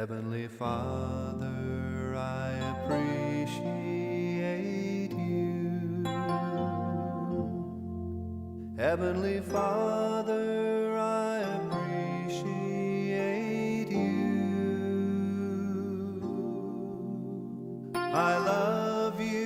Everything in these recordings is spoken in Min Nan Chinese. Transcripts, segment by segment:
Heavenly Father, I appreciate you. Heavenly Father, I appreciate you. I love you.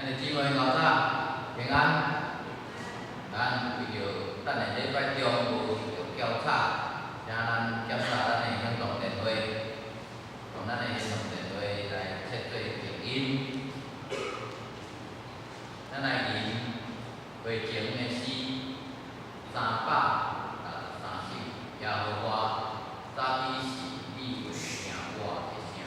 兄弟姊妹老早平安。咱為著等下禮拜中有調查，請咱檢查咱的行動電話，用咱的行動電話來設做靜音。咱來吟回程的詩363首，耶和華早已是你話聽我的聲。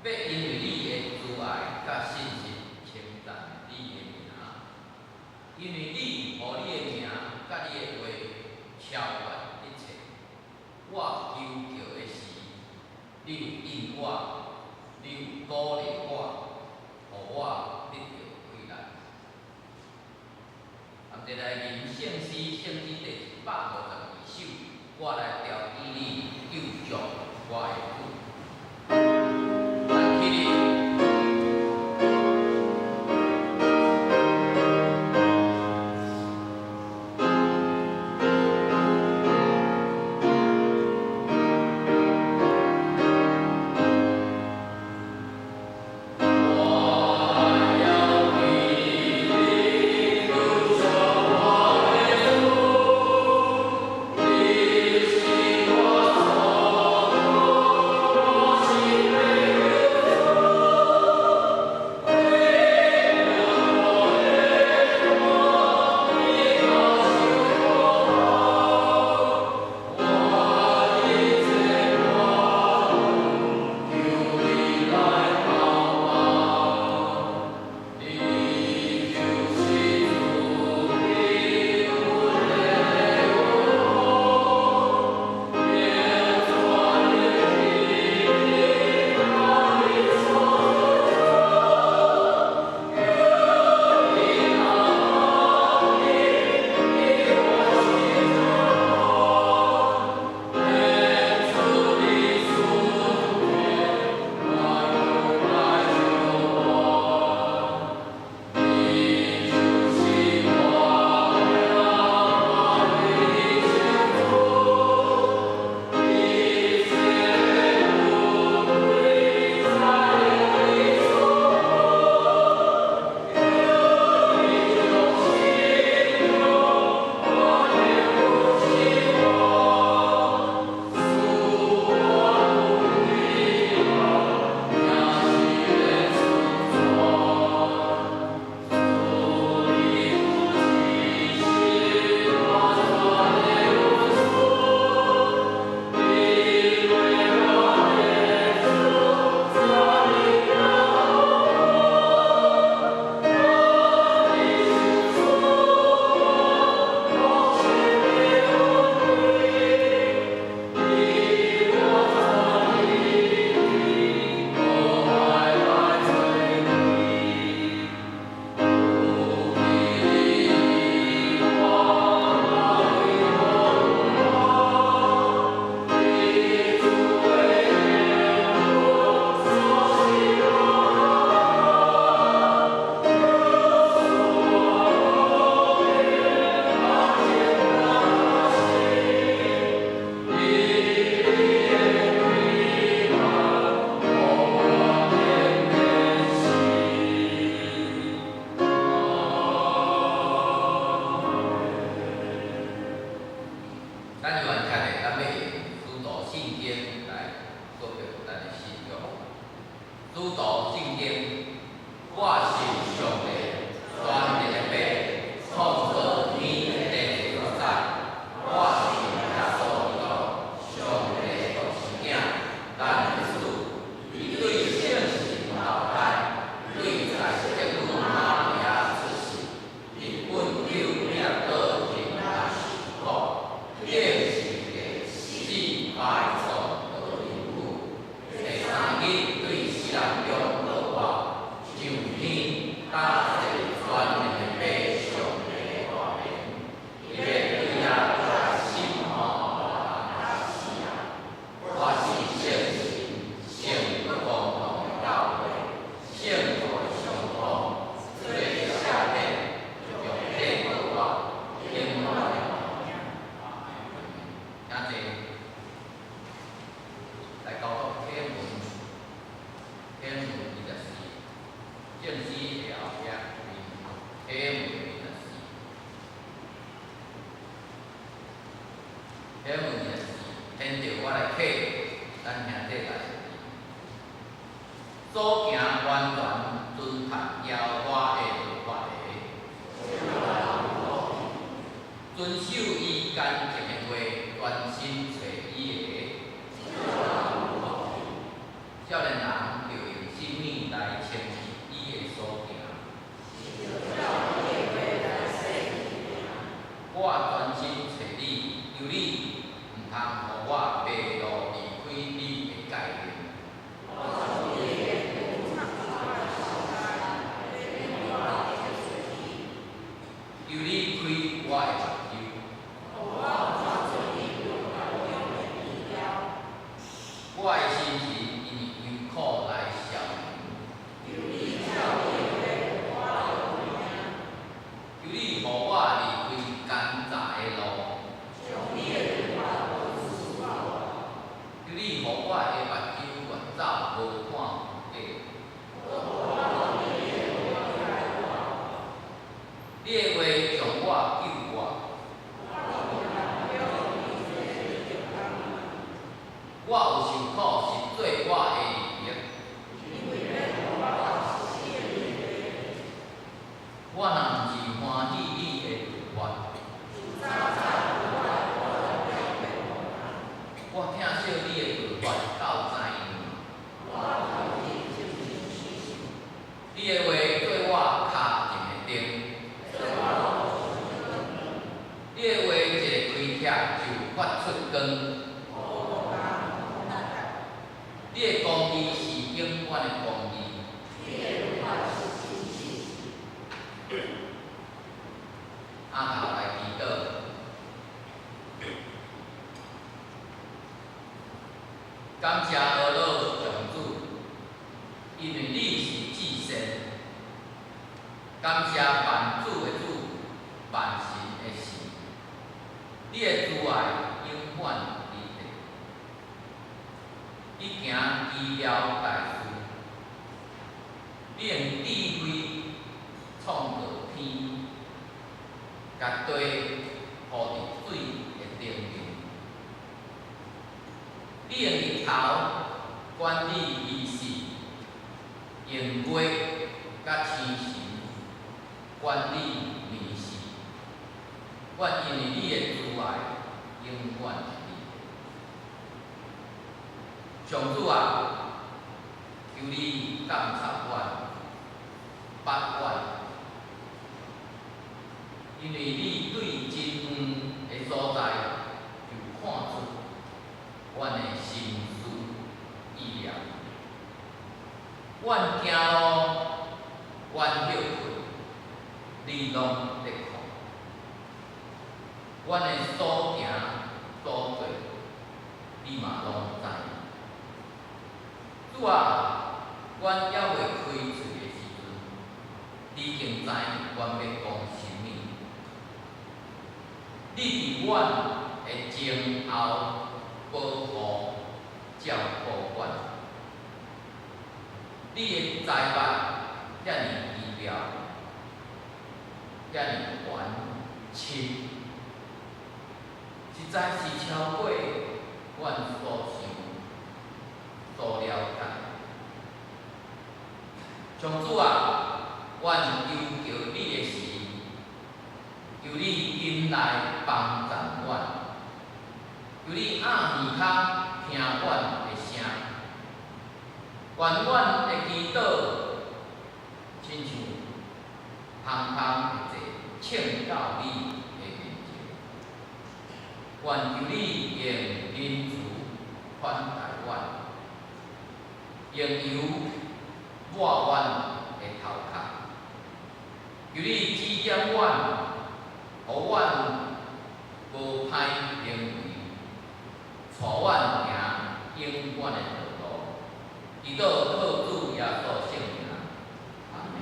欲因為你的慈愛佮信實稱讚你的名，因為你予你的名佮你的話超越一切。我求告的時，你有應我，你有鼓勵我，予我得著氣力。咱再來吟聖詩，聖詩第152首，我來調起你救贖我的主。咱起立。咱猶原徛咧，咱欲用使徒信經來告白咱的信仰。使徒信經，我信上帝，全能的父，創造天地的主宰。我信耶穌基督，上帝的獨生囝，咱的主。伊對聖神投胎，對在聖女瑪利亞出世，佇本丟彼拉多底下受苦，釘十字架，死埋葬落陰府，第三日對死人中復活，上天，搭坐全能的父上帝的大能，伊欲對遐來審判活人佮死人。我信聖神，聖靈公同的教會，聖徒的相通，罪的赦免，肉體復活，永遠的活命。請坐。來交讀啟文，啟文24，正詩的後壁啟文24，啟文24，現著我來啟，咱兄弟來。所行完全遵行耶和華的律法的，遵守伊乾淨的話，專心揣伊的。少年人著用我的心是因為憂苦來消沉。求你予我離開奸詐的路。求你予我的目睭越走無看有假。你的話將我救活。我有受苦是做我的利益。我若毋是歡喜你的律法，我疼惜你的律法到知影。你的話做我跤前的燈。你的話一个開啟就發出光。你的公義是永遠的公義。阿頭來祈禱，感謝阿老上主，因為你是至善。感謝萬主的主，萬神的神，你的慈愛永遠佇地。你行奇妙大事，你用智慧創造天，共地鋪佇水的頂面。你用日頭管理日時，用月佮星辰管理年時。願因為你的慈愛永遠佇地。上主啊，求你鑒察阮，捌阮，因為你對真遠的所在就看出阮的心思意念。阮行路，阮歇睏，你攏咧看。阮的所行所做，你嘛攏知。主啊，阮猶未開喙的時陣，你已經知阮欲講啥物。你佇阮的前後保護照顧阮，你的才物遐爾奇妙，遐爾懸深，實在是超過阮所想、所了解。上主啊，阮求告你的時，求你緊來幫贊阮，求你掩耳孔聽阮的聲，願阮的祈禱親像香香的祭呈到你的面前。願求你用仁慈款待阮，用油抹阮的頭殼，求你指點阮，予阮無歹行為，帶阮行永遠的道路。祈禱靠主耶穌聖名，阿們。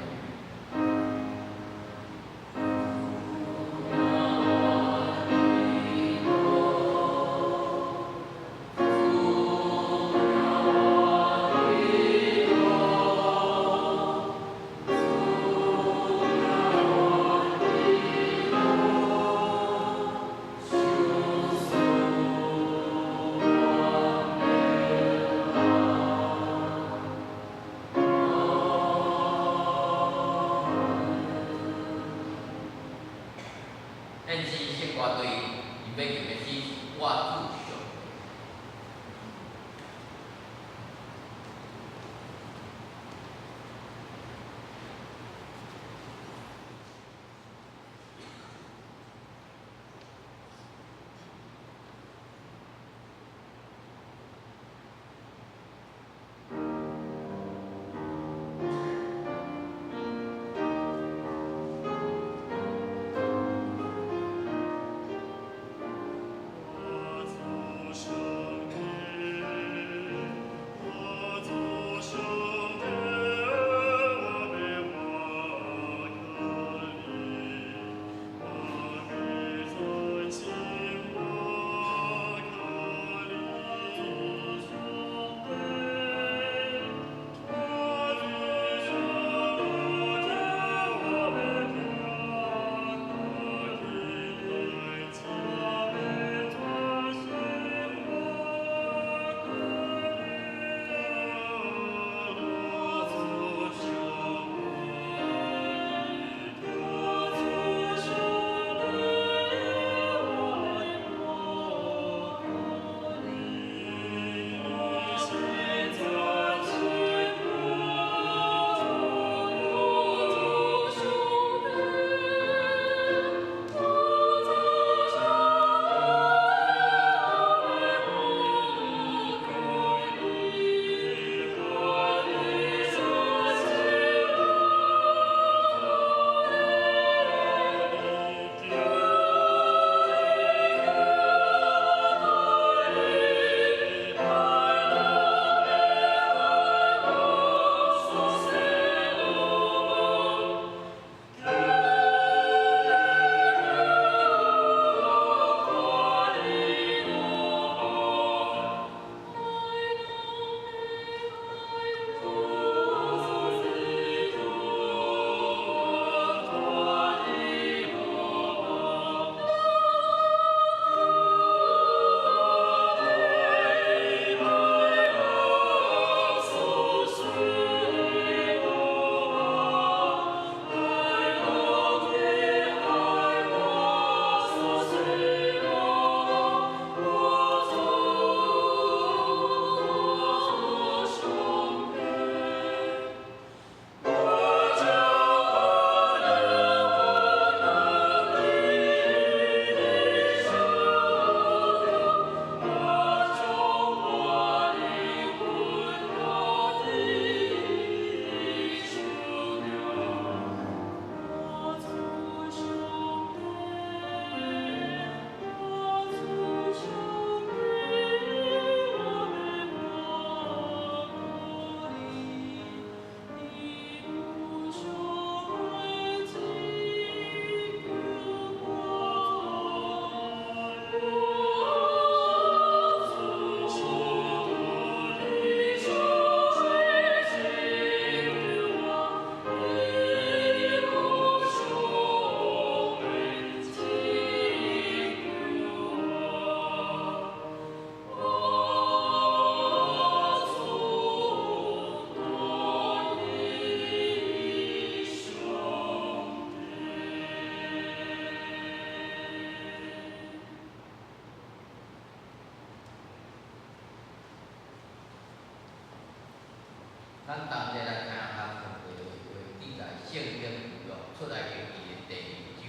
咱同齊來聽下上帝的話，記載聖經舊約出埃及記的第二章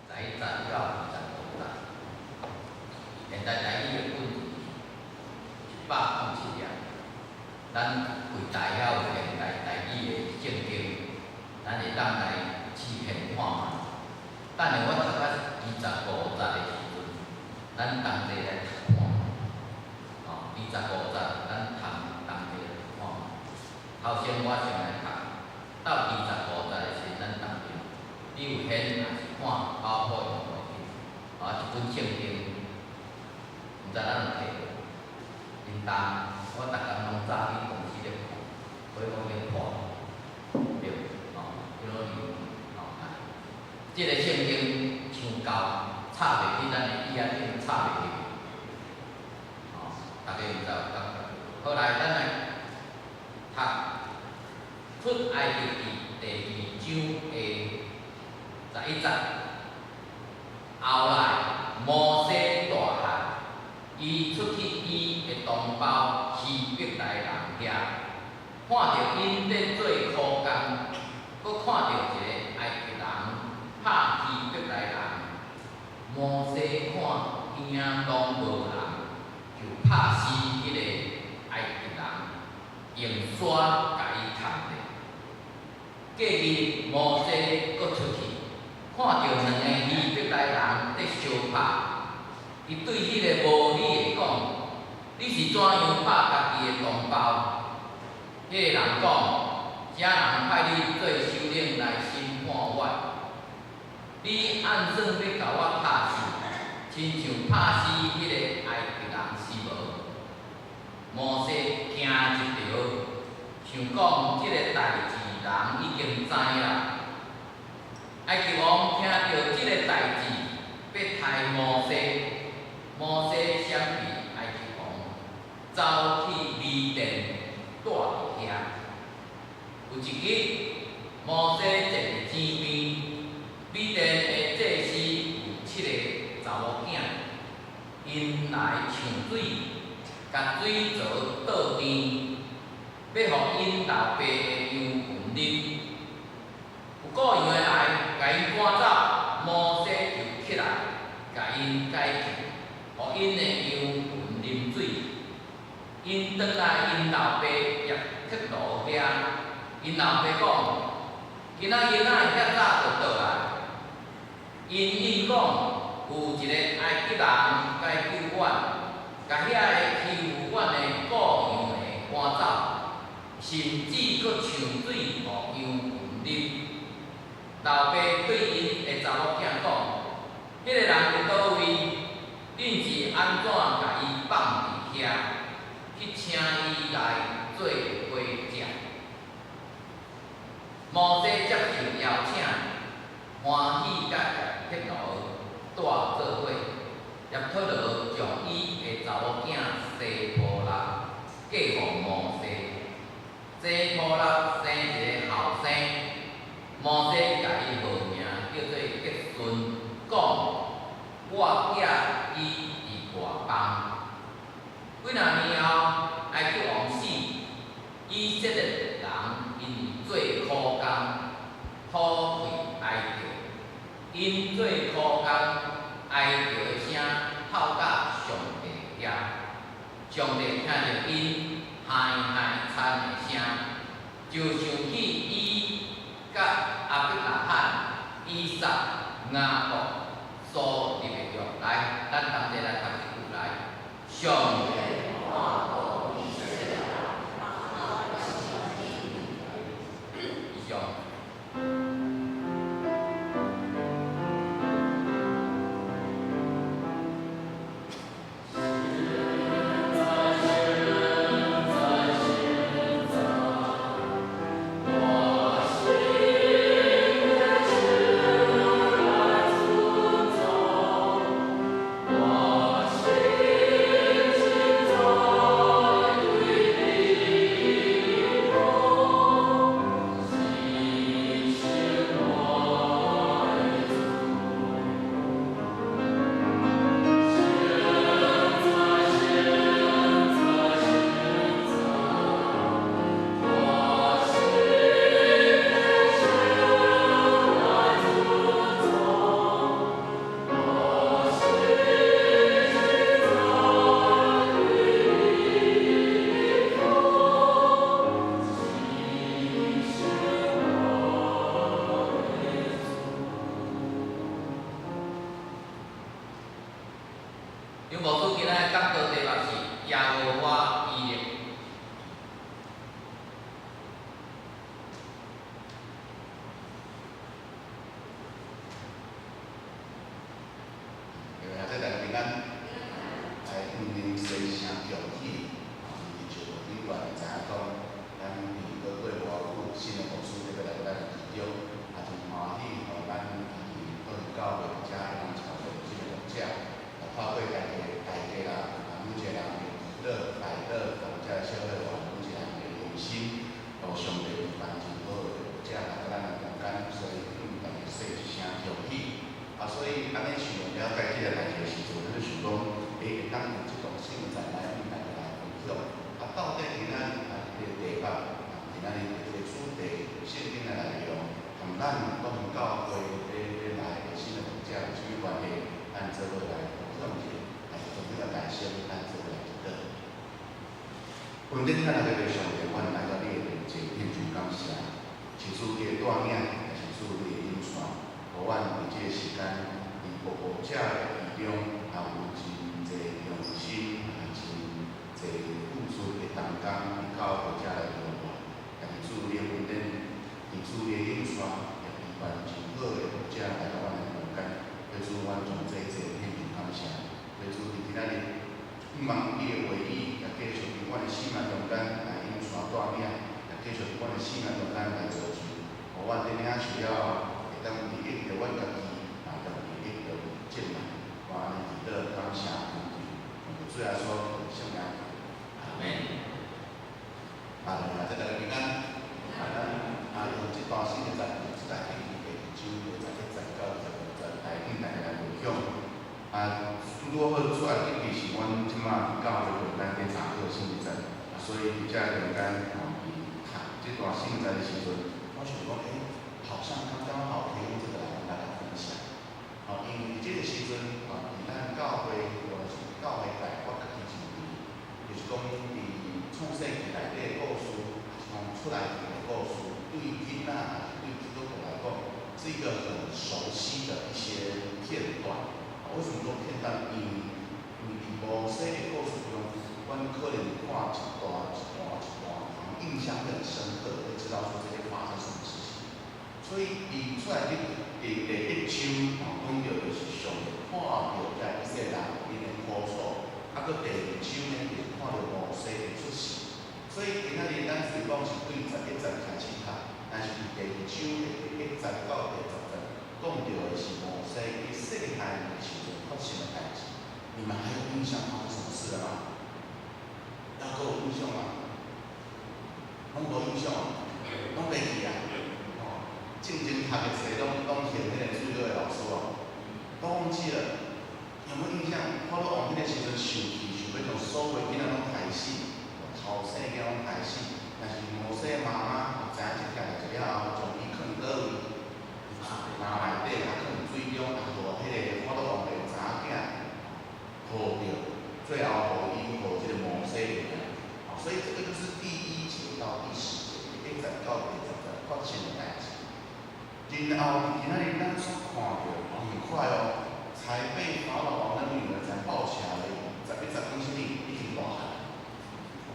11節到25節。現代台語的本字107頁，咱櫃台遐有現代台語的聖經，咱會當來試現看覓。等下我讀到25節的時陣，咱同齊來讀看。哦，25節，咱同同齊來讀看。頭先我先來讀，到25節的時陣，咱同齊。你有現也是看，包括用落去。啊，這本聖經，毋知咱有摕無？叮當，我逐工攏早起公司咧看，所以講咧看，對，哦，這攏是哦。這个聖經像舊插袂去咱的椅仔頂，插袂去。哦，大家毋知有感覺？好來，咱來讀出埃及記第二章的11節。後來摩西大漢，伊出去伊的同胞希伯來人遐，看著𪜶咧做苦工，閣看著一个埃及人拍希伯來人。摩西看邊仔攏無人，就拍死彼个埃及人，用沙共伊崁咧。隔日，摩西閣出去，看著兩个希伯來人咧相拍，伊對彼个無理的講：你是怎樣拍家己的同胞？彼个人講：啥人派你做首領來審判我？你按算欲共我拍死，親像拍死彼个埃及人是無？摩西驚一趒，想講這个代誌人已經知啦。埃及王聽著這个代誌，欲刣摩西，摩西閃避埃及王，走去米甸蹛佇遐。有一日，摩西坐佇井邊，米甸的祭司有七个查某囝，𪜶來搶水，共水槽倒甜，欲予𪜶老爸的羊群啉。有顧羊的來，共𪜶趕走，摩西就起來，共𪜶解救，予𪜶的羊群啉水。𪜶轉來𪜶老爸葉忒羅遐，𪜶老爸講：今仔囡仔遐早就倒來。𪜶應講：有一个埃及人解救阮，共遐个欺負阮的顧羊的趕走，甚至閣搶水予羊群啉。老爸對𪜶的查某囝講：彼个人佇佗位？恁是按怎共伊放佇遐？去請伊來做伙食。摩西接受邀請，歡喜佮葉忒羅蹛做伙。葉忒羅將伊的查某囝西波拉嫁予摩西。西波拉生一个後生，摩西共伊號名叫做革順，講我寄伊佇外邦。幾若年後，埃及王死，以色列人因為做苦工，討氣哀叫，𪜶做苦工，哀叫的聲透到上帝遐，上帝聽著𪜶哀哀慘的聲，就想起伊佮亞伯拉罕、以撒、雅各所立的約。來，咱同齊來讀這句來。上帝以上。我心。恩典親愛的上帝，阮來到你的面前，獻上感謝。是主你的帶領，也是主你的引帶，予阮佇這個時間，佇步步者的其中，也有真濟用心，也真濟付出的同工，佇教會遮來陪伴。但是主你的恩典，佇主你的引帶，也陪伴真好的牧者來到阮的中間，求主阮將這一切獻上感謝。求主佇今仔日，向望你的話語，也繼續佇阮的生命中間來引帶帶領，也繼續佇阮的生命中間來造就，予阮佇領受了後，會當利益著阮家己，也當利益著眾人。我按呢祈禱感謝懇求，奉主耶穌聖名。阿門。啊，大家平安。啊，咱啊用這段聖經節，這段經第二章第11節到26節來向大家來分享。啊，拄拄好出來這是阮這馬佇教會中間佇查考聖經節，啊，所以佇這中間吼，佇讀這段聖經節的時陣，我想講，欸，好像剛剛好可以用這個來跟大家分享。吼，因為這個時陣，啊，佇咱教會，或是教會界，我家己認為，就是講佇創世記內底的故事，抑是講出埃及的故事，對囡仔，抑是對基督徒來講，是一個很熟悉的一些片段。為什麼說片段？因為佇摩西的故事中，阮可能看一段一段一段，印象會很深刻，會知道說這些發生什麼事情。所以，佇出埃及第一章，吼，講著就是上帝看著遮以色列人𪜶的苦楚，啊，閣第二章呢，就是看著摩西的出世。所以今仔日咱雖講是對11節開始讀，但是佇第二章的第1節到第10節，講著的是摩西佇細漢的時陣發生的代誌。你們還有印象發生什麼事了嗎？還閣有印象嗎？攏無印象，攏袂記啊！哦，進前讀的冊攏攏嫌彼個水果的老師哦，都忘記了。有沒有印象？法老王彼個時陣受氣，想欲將所有囡仔攏害死，頭生囡仔攏害死。但是摩西的媽媽知影這件代誌了後，將伊囥佗位？籃內底，啊，囥水中，啊，予彼個法老王的查某囝抱著，最後予伊予這個摩西入來。所以這個就是第1節到第10節，第1節到第10節發生的代誌。然後今仔日咱所看著，很快哦，才被法老王的女兒才抱起來而已，11節講啥物已經大漢，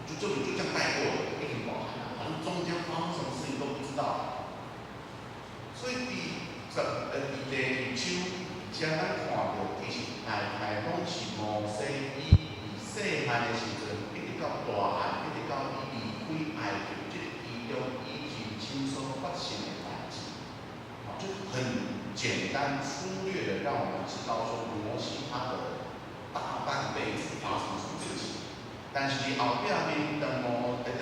就這樣帶過了，已經大漢了，好像中間發生什麼事情都不知道。所以佇第二章，遮咱看著其實大概攏是摩西伊佇細漢的時陣，一直到大漢，一直到伊離開埃及這個其中，伊人生所發生的代誌，就很簡單粗略的讓我們知道說摩西他的大半輩子發生什麼事情。但是佇後壁面，當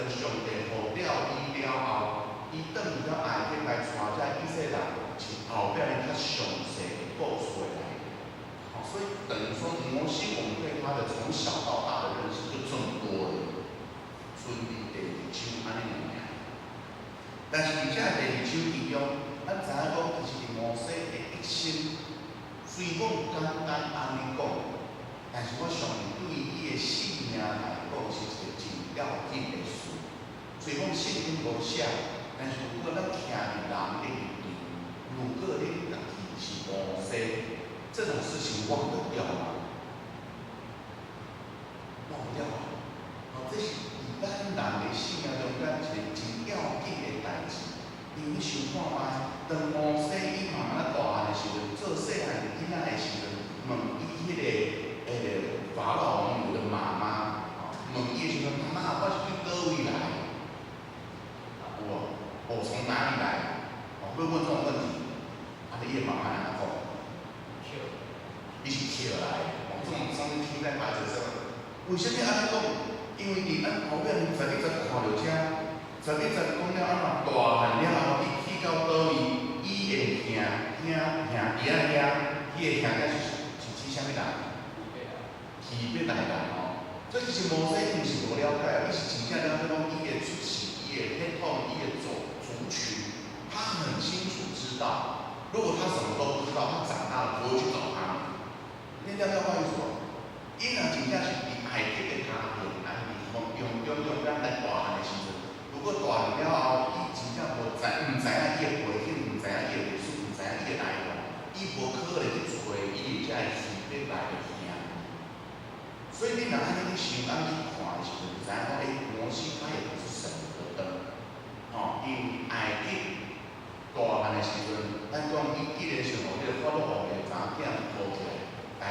上帝呼召伊了後，伊轉去到埃及來帶這以色列人，是後壁面較詳細的故事的內容。好，所以等於說摩西，我們對他的從小到大的認識就這麼多而已。賰佇第二章按呢爾。但是佇這第二章其中，咱知影講，其實佇摩西的一生，雖講簡單按呢講，但是我相信對伊的性命來講，是一個真要緊的事。雖講聖經無寫，但是如果咱徛佇人的立場，如果恁家己是摩西，這種事情忘得掉嗎？忘不掉啊！哦，這是佇咱人的生命中間一個真要緊的代誌。因為你想看覓，當摩西伊慢慢仔大漢的時陣，做細漢的囡仔的時陣，問伊彼個法老王女的媽媽，問伊的時陣，媽媽，我是對佗位來？有無？我從哪裡來？哦，會問這種問題。啊，伊的媽媽按怎講？伊是抾來的。哦，這種上次聽在孩子身上，為啥物按呢講？因為佇咱後壁11節看著遮，11節講了按怎大漢了後，伊去到佗位，伊的兄兄兄弟仔遐，伊的兄弟是指啥物人？希伯來人吼。這其實摩西伊毋是無了解啊，伊是真正了解講伊的出世、伊的血統、伊的族群，他很清楚知道。如果他什麼都不知道，他長大了不會去找他們。你了解我意思無？伊若真正是佇埃及的家庭，還是佇中中中間來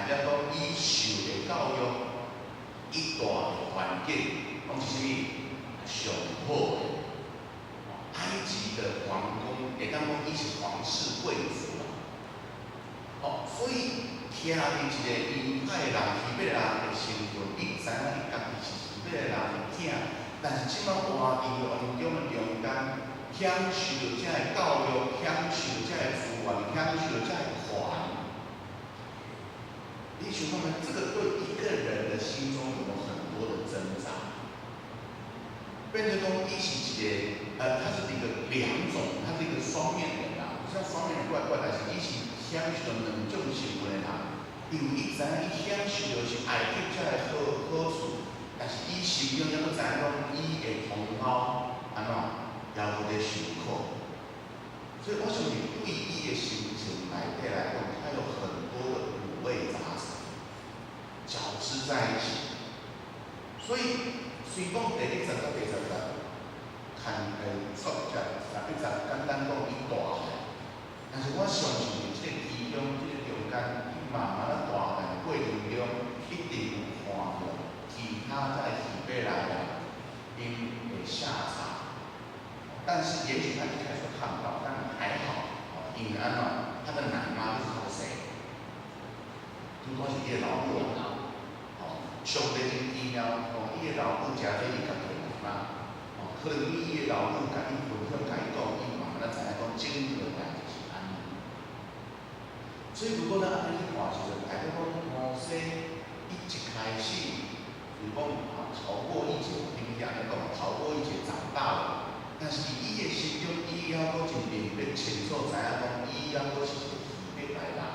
表講伊受的教育，伊蹛的環境，攏是啥物？上好的。埃及的皇宮，會當講伊是皇室貴族啦。哦，所以徛佇一個猶太人、希伯來人的身份，伊知影伊家己是希伯來人的囝，但是這擺活佇王宮的中間，享受著這个教育，享受這个資源，享受這个權。你想看覓？這個對一個人的心中有沒有很多的掙扎？變成講，伊是一個，他是一個兩種，他是一個雙面人啊，不像雙面人怪怪，但是伊是享受兩種身份的人，因為伊知影伊享受的是埃及這個好好處，但是伊心中猶閣知影講，伊的同胞按怎，猶閣咧受苦，所以我相信對伊的心情內底來講，他有很多的五味雜陳，交織在一起，所以雖講第一節到第十節，看作者十一節簡單講伊大漢，但是我相信佇這個其中，這個中間，伊慢慢仔大漢的過程中，一定有看著其他在希伯來人𪜶的下場，但是也許他一開始看不到，但還好，因為按怎，他的奶媽就是他的誰？拄拄是伊的老母啊。上帝真奇妙，哦，伊的老母誠做伊家己的奶媽，哦，可能伊的老母共伊分享、共伊講，伊慢慢仔知影講整個代誌是按呢。所以如果咱按呢去看時陣，代表講摩西伊一開始，就是講啊，逃過一劫，聽伊按呢講，逃過一劫長大了，但是伊的心中，伊猶閣真明白清楚，知影講，伊猶閣是一個希伯來人，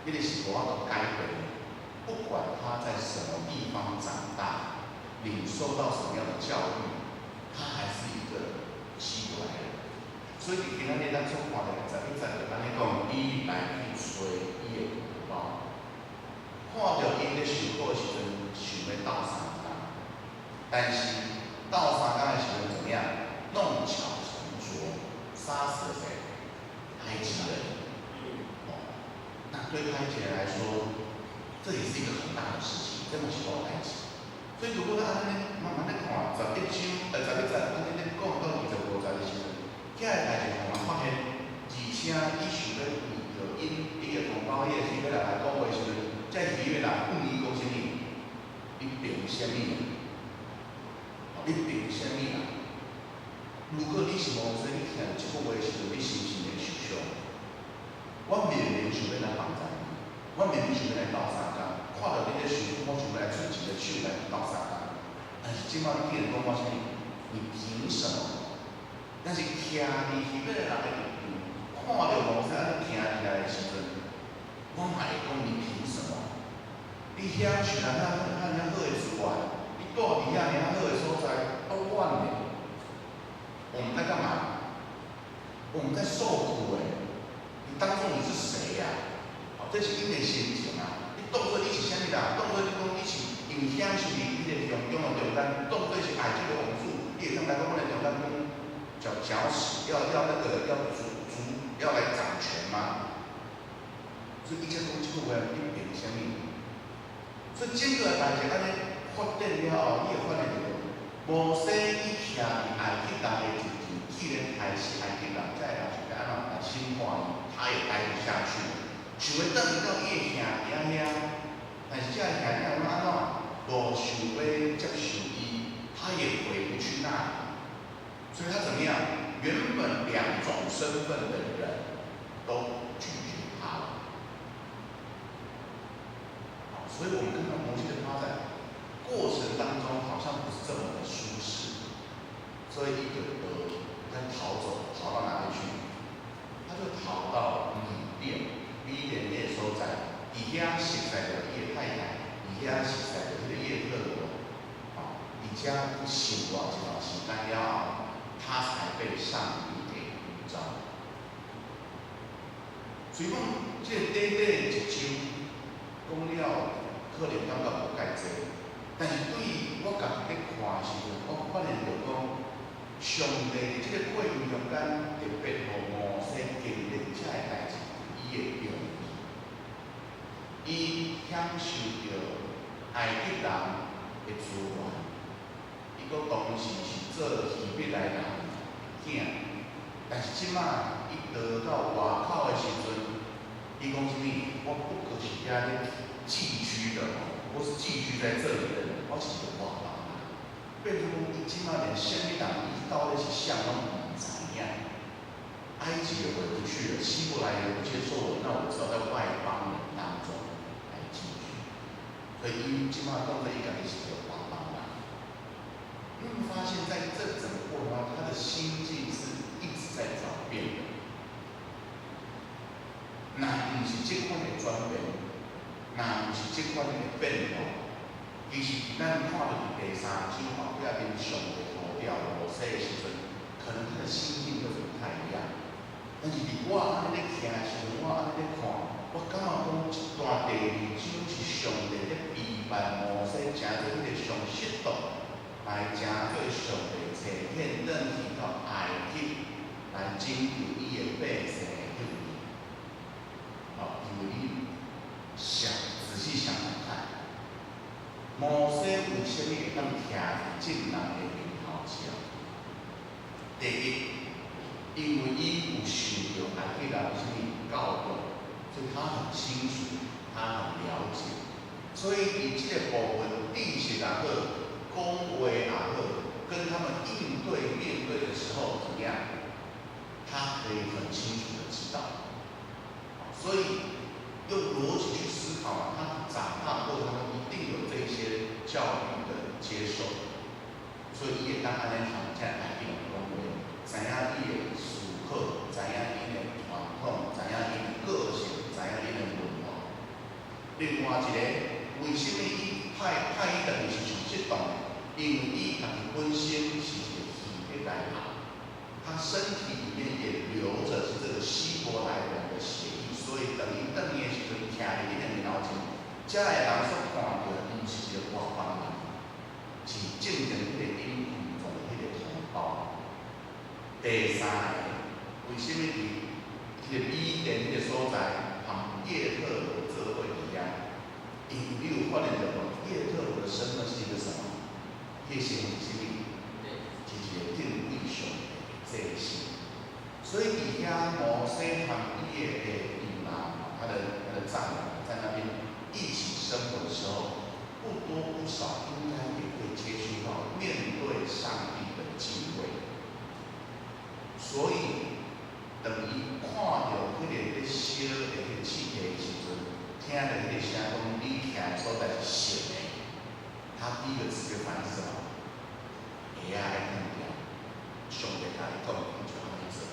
彼個是無法度改變的。不管他在什麼地方長大，領受到什麼樣的教育，他還是一個希伯來人。所以佇今仔日咱所看著十一節就按呢講，伊來去揣伊的同胞，看著𪜶咧受苦的時陣，想欲鬥相共，但是鬥相共的時陣怎麼樣？弄巧成拙，殺死了誰？埃及人。哦，那對埃及人來說，這也是一個很大的事情，這嘛是大代誌。所以如果咱按呢慢慢咧看，十一章，十一節按呢咧講到25節的時陣，遐个代誌予人發現，而且伊想欲為著𪜶伊的同胞，彼個希伯來來講話時陣，這希伯來問伊講啥物？你憑啥物？你憑啥物啊？如果你是摩西，你聽著這句話的時陣，你是毋是會受傷？我明明想欲來幫助你，我明明想欲來鬥相共，看著你咧受苦，我想欲來出一個手來鬥相共。但是這擺你竟然講我啥物？你憑什麼？但是徛佇希伯來人的立場，看著摩西按呢行入來的時陣，我嘛會講你憑什麼？你享受咱遐遐爾好的資源，你蹛佇遐爾好的所在，啊，阮呢？我們在幹嘛？我們在受苦欸！你當作你是誰呀？哦，這是𪜶的心情啊！你當作你是啥物人？當作你講你是因為享受佇彼個皇宮的中間，當作是埃及的王子，你會當來講阮的中間講攪攪屎，要那個要主主要來掌權嗎？所以伊才講這句話，你憑啥物？所以整個代誌按呢發展了後，你會發現著，摩西伊徛佇埃及人的立場，既然開始埃及人這个人想欲按怎來審判伊，他也待不下去，想欲轉去到伊的兄弟遐，但是這个兄弟攏按怎，無想欲接受伊，他也回不去那裡，所以他怎麼樣？原本兩種身份的人都拒絕他了。所以我們看到摩西的發展過程當中，好像不是這麼的舒適，所以伊就他逃走，逃到哪裡去？他就逃到米甸，米甸那個所在，佇遐熟似著伊的太太，佇遐熟似著彼個葉特羅，啊，佇遮生活一段時間了後，他才被上帝給呼召。所以講，這個短短的一章講了，可能感覺無蓋濟，但是對我家己咧看的時陣，我發現著講，上帝佇這個過程中間特別予摩西經歷這個代誌，伊會中意。伊享受著埃及人的資源，伊閣同時是做希伯來人的囝，但是這馬伊逃到外口的時陣，伊講啥物？我不過是遐咧寄居的吼，我是寄居在這裡的人，我是一個外邦人。變做講，伊這馬連啥物人，伊到底是啥攏毋知影。埃及也回不去了，希伯來也不接受我，那我只好在外邦人當中來寄居。所以伊這馬當做伊家己是個外邦人。你會發現在這整個過程當中，他的心境是一直在轉變的。若毋是這款的轉變，若毋是這款的變化，其實咱看著佇第三章後壁面上帝呼召摩西的時陣，可能他的心境會不太一樣。但是佇我按呢咧聽的時陣，我按呢咧看，我感覺講這段第二章是上帝咧備辦摩西，成做彼個上適當，來成做上帝差遣轉去到埃及來拯救伊的百姓的彼位。好，因為你想仔細想想看，摩西為啥物會當徛佇眾人的面頭前？第一，因為伊有受著埃及人啥物教育，所以他很清楚，他很了解。所以佇這個部分，知識也好，講話也好，跟他們應對面對的時候怎麼樣？他可以很清楚的知道。所以用邏輯去思考，他長大過程中一定有這些教育的接受，所以伊會當按呢和這埃及人講話，知影伊的思考，知影𪜶的傳統，知影𪜶的個性，知影𪜶的文化。另外一個，為啥物伊派派伊轉去是上適當的？因為伊家己本身是一個希伯來人，他身體裡面也流著是這個希伯來人的血液，所以當伊轉去的時陣，徛佇𪜶的面頭前，遮的人所看著的，毋是一個外邦人，是正正彼個𪜶民族的彼個同胞。第三個，為啥物佇彼個米甸彼個所在，和葉特羅做伙佇遐？因為你有發現著無？葉特羅的身份是一個什麼？彼個身份是啥物？是一個敬畏上帝的祭司。所以佇遐摩西和伊的養男，他的丈母在那邊一起生活的時候，不多不少應該也會接觸到面對上帝的敬畏。所以，當伊看著彼個咧燒的彼個氣體的時陣，聽著彼個聲講你徛的所在是聖的，他第一個直覺反應是什麼？鞋仔愛脫掉，上帝共伊講，伊就按呢做，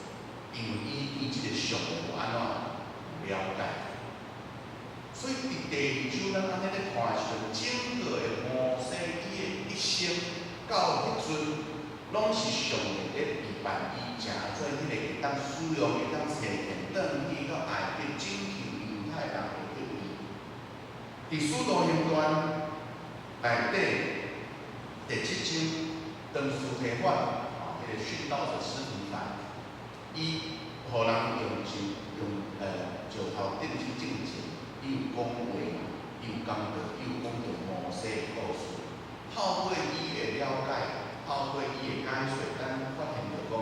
因為伊對這個上帝有按怎了解。所以佇第二章咱按呢咧看的時陣，整個的摩西伊的一生到彼陣，攏是上帝咧備辦伊，成做彼個會當使用、會當差遣轉去到埃及拯救猶太人的彼位。佇使徒行傳內底第七章，當司提反，吼，彼個殉道者司提反，伊予人用石用石頭釘去進前，伊有講話嘛，伊有講著，伊有講著摩西的故事。透過伊的了解，透過伊的解說，咱發現著講，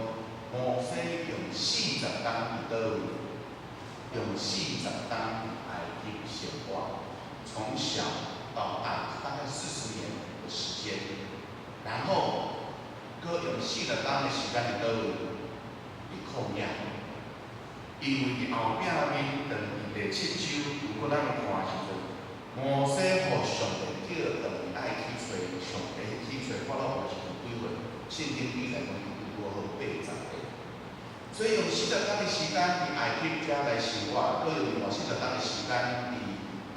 摩西用40冬佇佗位？用40冬佇埃及生活，從小到大大概40年的時間，然後閣用四十冬的時間佇佗位？佇曠野。因為佇後壁面，當佇第七章，如果咱有看的時陣，摩西予上帝叫轉去愛去揣上帝去揣法老王的時陣幾歲？聖經記載講伊拄拄好80歲。所以用四十冬的時間佇埃及遮來生活，閣用另外四十冬的時間佇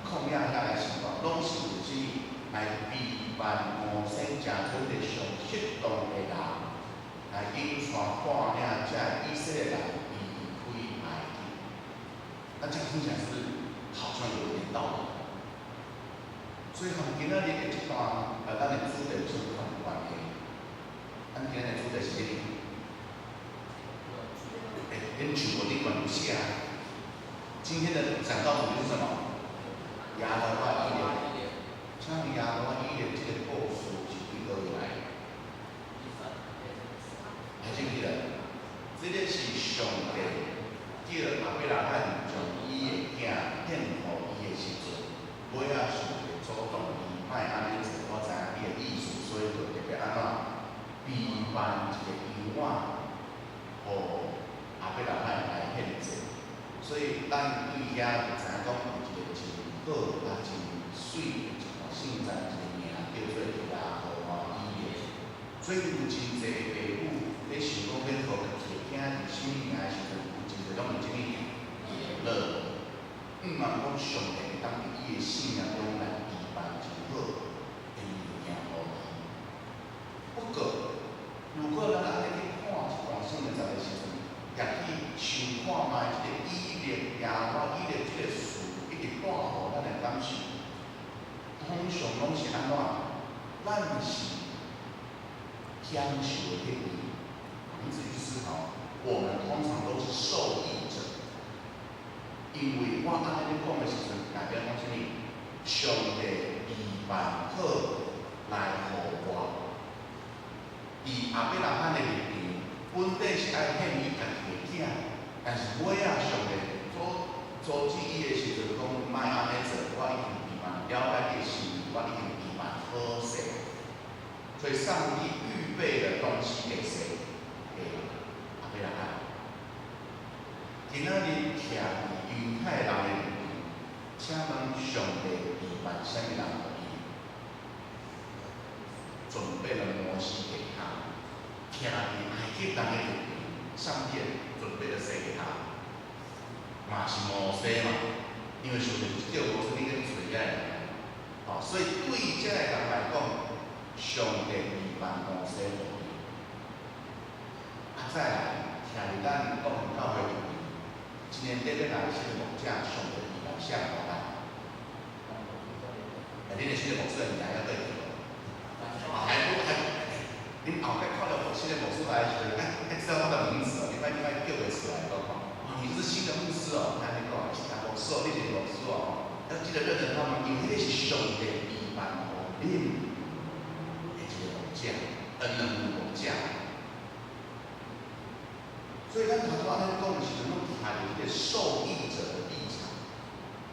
曠野遐來生活，攏是為啥物？來備辦摩西成做彼個上適當的人，來引帶帶領遮以色列人離開埃及。那這樣聽起來是不是好像有一點道理？所以，和今仔日的這段，咱的主題有啥物款關係？咱今仔日的主題是啥物？欸，恁全部頂懸有寫啊。今天的講道主題是什麼？耶和華以勒。請問耶和華以勒這个故事是佇佗位來的？還記不記得？這个是上帝叫亞伯拉罕將伊的囝獻予伊的時陣，尾仔上帝阻擋伊，莫按呢做，我知影你的意思，所以就特別按怎備辦一个羊仔，予亞伯拉罕來獻祭。所以咱對遐就知影講有一个真好啊真媠的一段聖節，一个名叫做耶和華以勒。所以有真濟爸母咧想講欲予家己的囝兒啥物名的時陣，有真濟攏用啥物以勒。毋茫講上帝會當佇伊的生命中來預辦真好的物件予伊。不過，如果咱按呢去看這段聖經節的時陣，也去想看覓這个以勒耶和華以勒這个事，一直帶予咱的感受，通常攏是按怎？咱是享受的彼位。你仔細去思考，我們通常都是受益者，因為我按呢咧講的時陣，代表講啥物？上帝預辦好來予我。佇亞伯拉罕的立場，本底是愛獻伊家己的囝，但是尾仔上帝阻止伊的時陣，講莫按呢做，我已經預辦了解你的心意，我已經預辦好勢。所以上帝預備的東西給誰？給亞伯拉罕。今仔日徛佇猶太人的立場，請問上帝預辦啥物人予伊？準備了摩西給他。徛佇埃及人的立場，上帝準備了誰給他？嘛是摩西嘛，因為上帝就是叫摩西，你去揣遐個人。吼，所以對這个人來講，上帝預辦摩西予伊。啊，再來，徛佇咱國民教會立場，今年底欲來新的牧者，上帝預辦啥予咱？欸，恁的新的牧師的名猶閣會記無？啊，還不還？恁後壁看著新的牧師來的時陣，愛知道他的名字哦，你莫叫袂出來，講吼，哦，你是新的牧師哦，按呢講，啊，牧師哦，你是牧師哦，要記得認得他們，因為彼個是上帝預辦予恁的一個牧者，恩兩位牧者。所以咱頭拄按呢講的時陣，攏徛佇這個受益者的立場，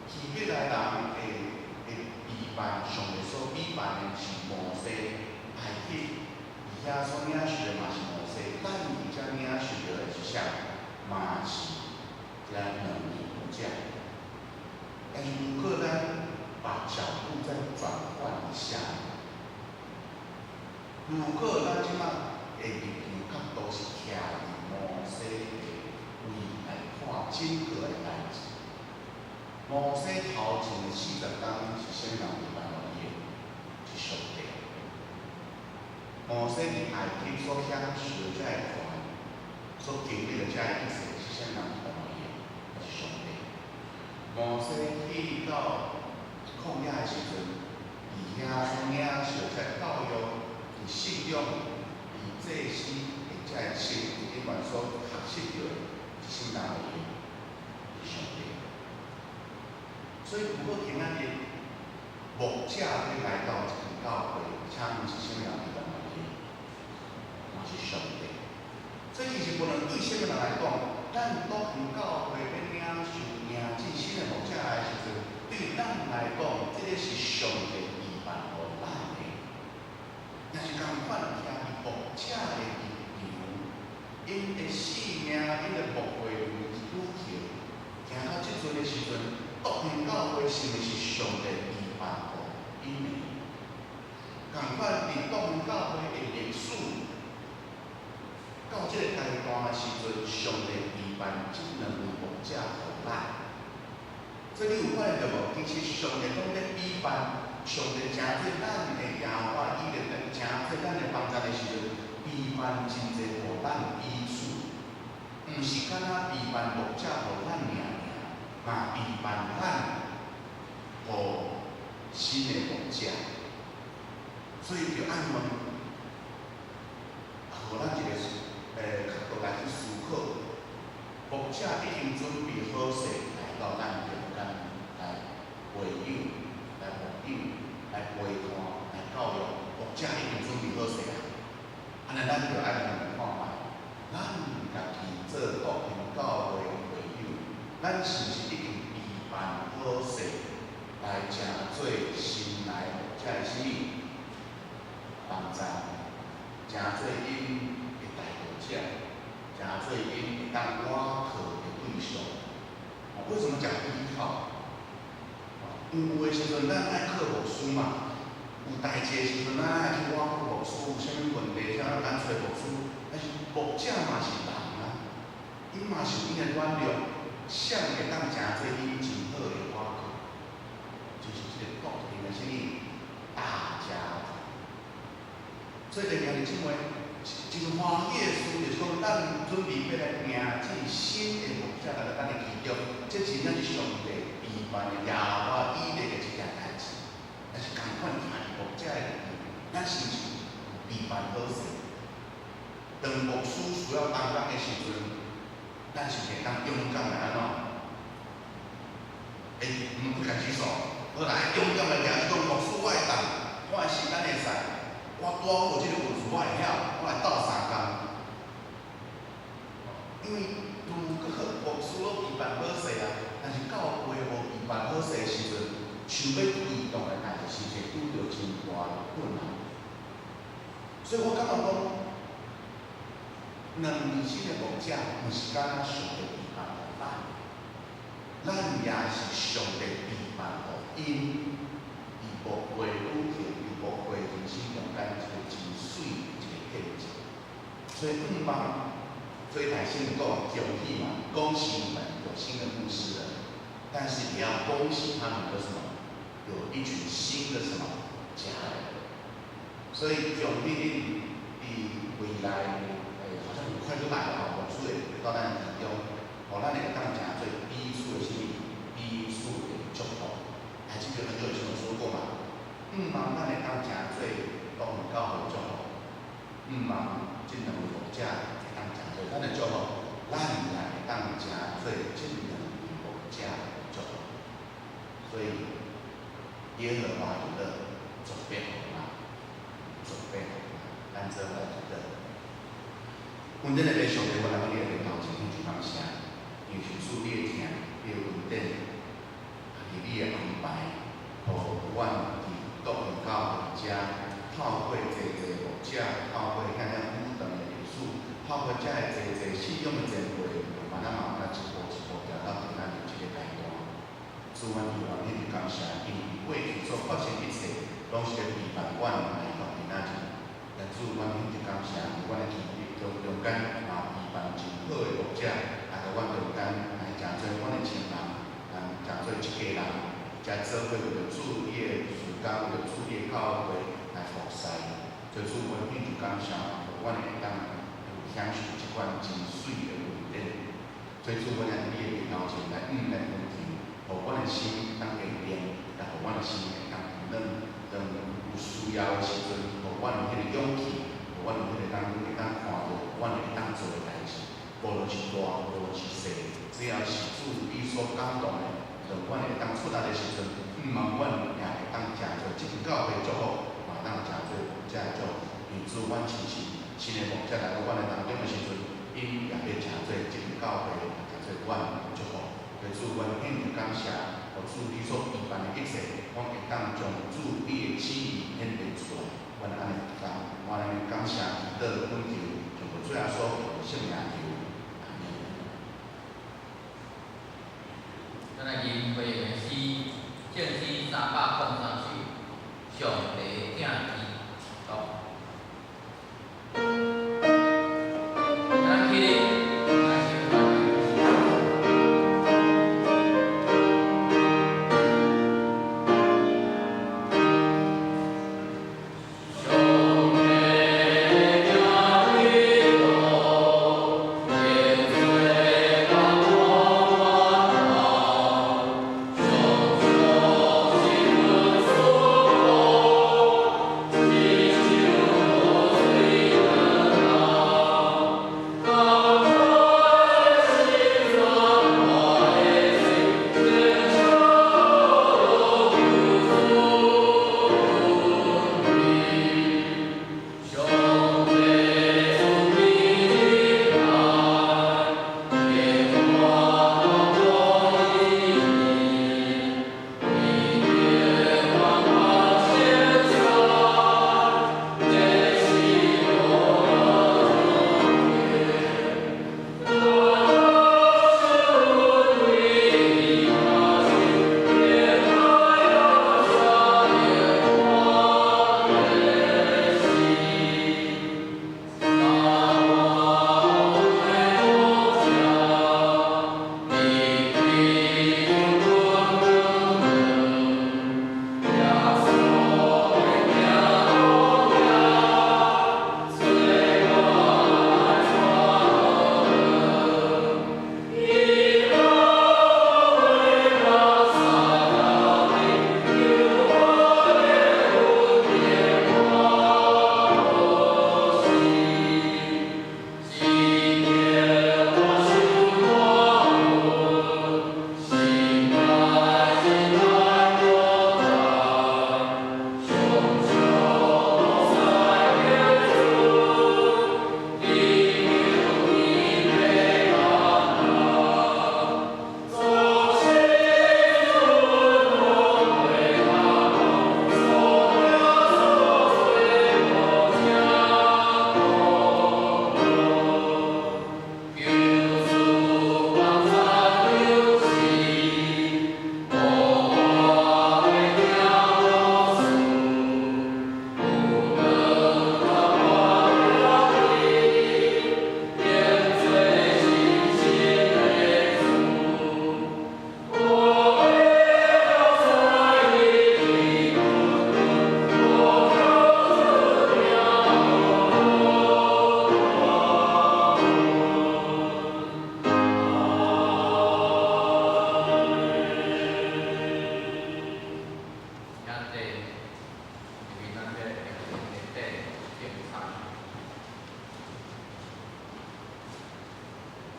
希伯來人的預辦，上帝所預辦的是摩西，埃及佇遐所領受的嘛是摩西，咱佇遮領受著的是啥？嘛是這兩位牧者。但是如果咱把角度再轉換一下，如果咱這擺的立場角度是徛佇摩西的位來看整個的代誌，摩西頭前的40工是啥物人預辦予伊的？是上帝。摩西佇埃及所享受的這个權，所經歷的這个一切，是啥物人預辦予伊的？是上帝。摩西去到曠野的時陣，佇遐所領受這个教育，佇信仰、佇祭司的這个生活頂懸所學習著的，是啥物人予伊的？是上帝。所以，如果今仔日牧者欲來到這間教會，請問是啥物人預辦予伊的？嘛是上帝。所以，其實無論對啥物人來講，咱倒間教會欲領受迎進新的牧者來的時陣，對咱來講，這個是上帝預辦予咱的。但是仝款徛佇牧者的立場，𪜶的性命、𪜶的牧會旅行，行到這陣的時陣，倒間教會是毋是上帝預辦予𪜶的？仝款佇倒間教會的歷史，到這个階段的時陣，上帝預辦這兩位牧者予咱。所以你有發現著無？其實上帝攏咧預辦，上帝成做咱的耶和華以勒，成做咱的幫贊的時陣，預辦真濟予咱彼此，毋是干焦預辦牧者予咱爾爾，嘛預辦咱予新的牧者。所以就愛問，予咱一个角度來去思考，牧者已經準備好勢來到咱中間來培養。陪伴、來教育，牧者已經準備好勢啊。按呢，咱就愛來問看覓，咱家己做篤興教會會友，咱是毋是已經備辦好勢來成做新來牧者的啥物幫贊，成做𪜶的帶導者，成做𪜶會當倚靠的對象。為什麼講依靠？因為有的時陣咱愛靠牧師嘛，有代誌的時陣咱愛去倚靠牧師，有啥物問題，啥咱揣牧師。但是牧者嘛是人啊，𪜶嘛是有𪜶的軟弱，誰會當成做𪜶真好的倚靠？就是這個篤興的啥物大家庭。所以，兄弟姊妹，真歡喜的事，就是講咱準備欲來迎接新的牧者來到咱的其中，這真正是上帝備辦的耶和華以勒的一件代誌。但是仝款徛佇牧者的裡面，咱是毋是備辦好勢？當牧師需要幫忙的時陣，咱是毋是會當勇敢來按怎？欸，毋敢舉手，好來勇敢來舉手講，牧師我會當，我的時間會使。我拄好有這個文書，我會曉，我來鬥相共。因為如果牧師攏備辦好勢啊，但是教會無備辦好勢的時陣，想欲推動的代誌，是毋是會拄著真大的困難？所以我感覺講，兩位新的牧者，毋是干焦上帝備辦予咱，咱也是上帝備辦予𪜶，佇牧會旅行，佇牧會人生中間一個真媠的一個見證。所以，毋望崔台新講恭喜嘛，恭喜你們有新的牧師了，但是也要恭喜他們有什麼？有一群新的什麼家人。所以恭喜恁佇未來，欸，好像很快就來了吼，牧師會到咱其中，予咱會當誠做彼此的啥物？彼此的祝福。還記得很久以前有說過嘛？毋望咱會當誠做篤興教會祝福，毋望這兩位牧者會當誠做咱的祝福，咱也會當誠做這兩位牧者的祝福。所以耶和華以勒準備好了嗎？準備好了嗎？咱做伙來祈禱。阮頂的上帝，我來到你的面頭前，獻上感謝，因為是主你的疼，你的恩典，啊，佇你的安排，予阮佇篤興教會遮，透過濟濟牧者，透過遐遐久長的歷史，透過遮的濟濟信仰的前輩，慢慢慢慢一步一步行到今仔日這個階段。主，阮希望你感謝，因為過去所發生一切，攏是咧陪伴阮來到今仔日。但主，阮獻上感謝，佇阮的基地中中間嘛備辦真好的牧者，來到阮中間，來誠做阮的親人，來誠做一家人，才做伙為著主你的事工，為著主你的教會來服侍。所以主，阮獻上感謝，予阮會當有享受這款真媠的恩典。所以主，阮也佇你的面頭前來向來懇求，予阮的心當堅定，也予阮的心會當平軟。當有需要的時陣，予阮有彼個勇氣，予阮有彼個當會當看著，阮會當做的代誌，無論是大，無論是細，只要是主你所感動的，當阮會當出力的時陣，毋望阮也會當誠做這間教會祝福，嘛當誠做牧者的祝福。因為主，阮相信新的牧者來到阮的當中的時陣，𪜶也欲誠做這間教會，誠做阮的祝福。所以主，阮獻上感謝，予主你所備辦的一切，攏會當將主你的旨意顯現出來。阮按呢感，阮按呢感謝祈禱懇求，奉主耶穌聖名求，阿們。咱來吟回的詩，正詩303首，上帝疼基督。咱起立，咱先來。上帝疼基督，天做我我頭，上主是阮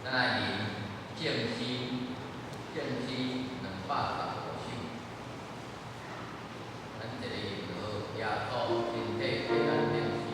咱來吟聖詩，聖詩215首。咱一个吟就好，耶穌身體替咱釘死。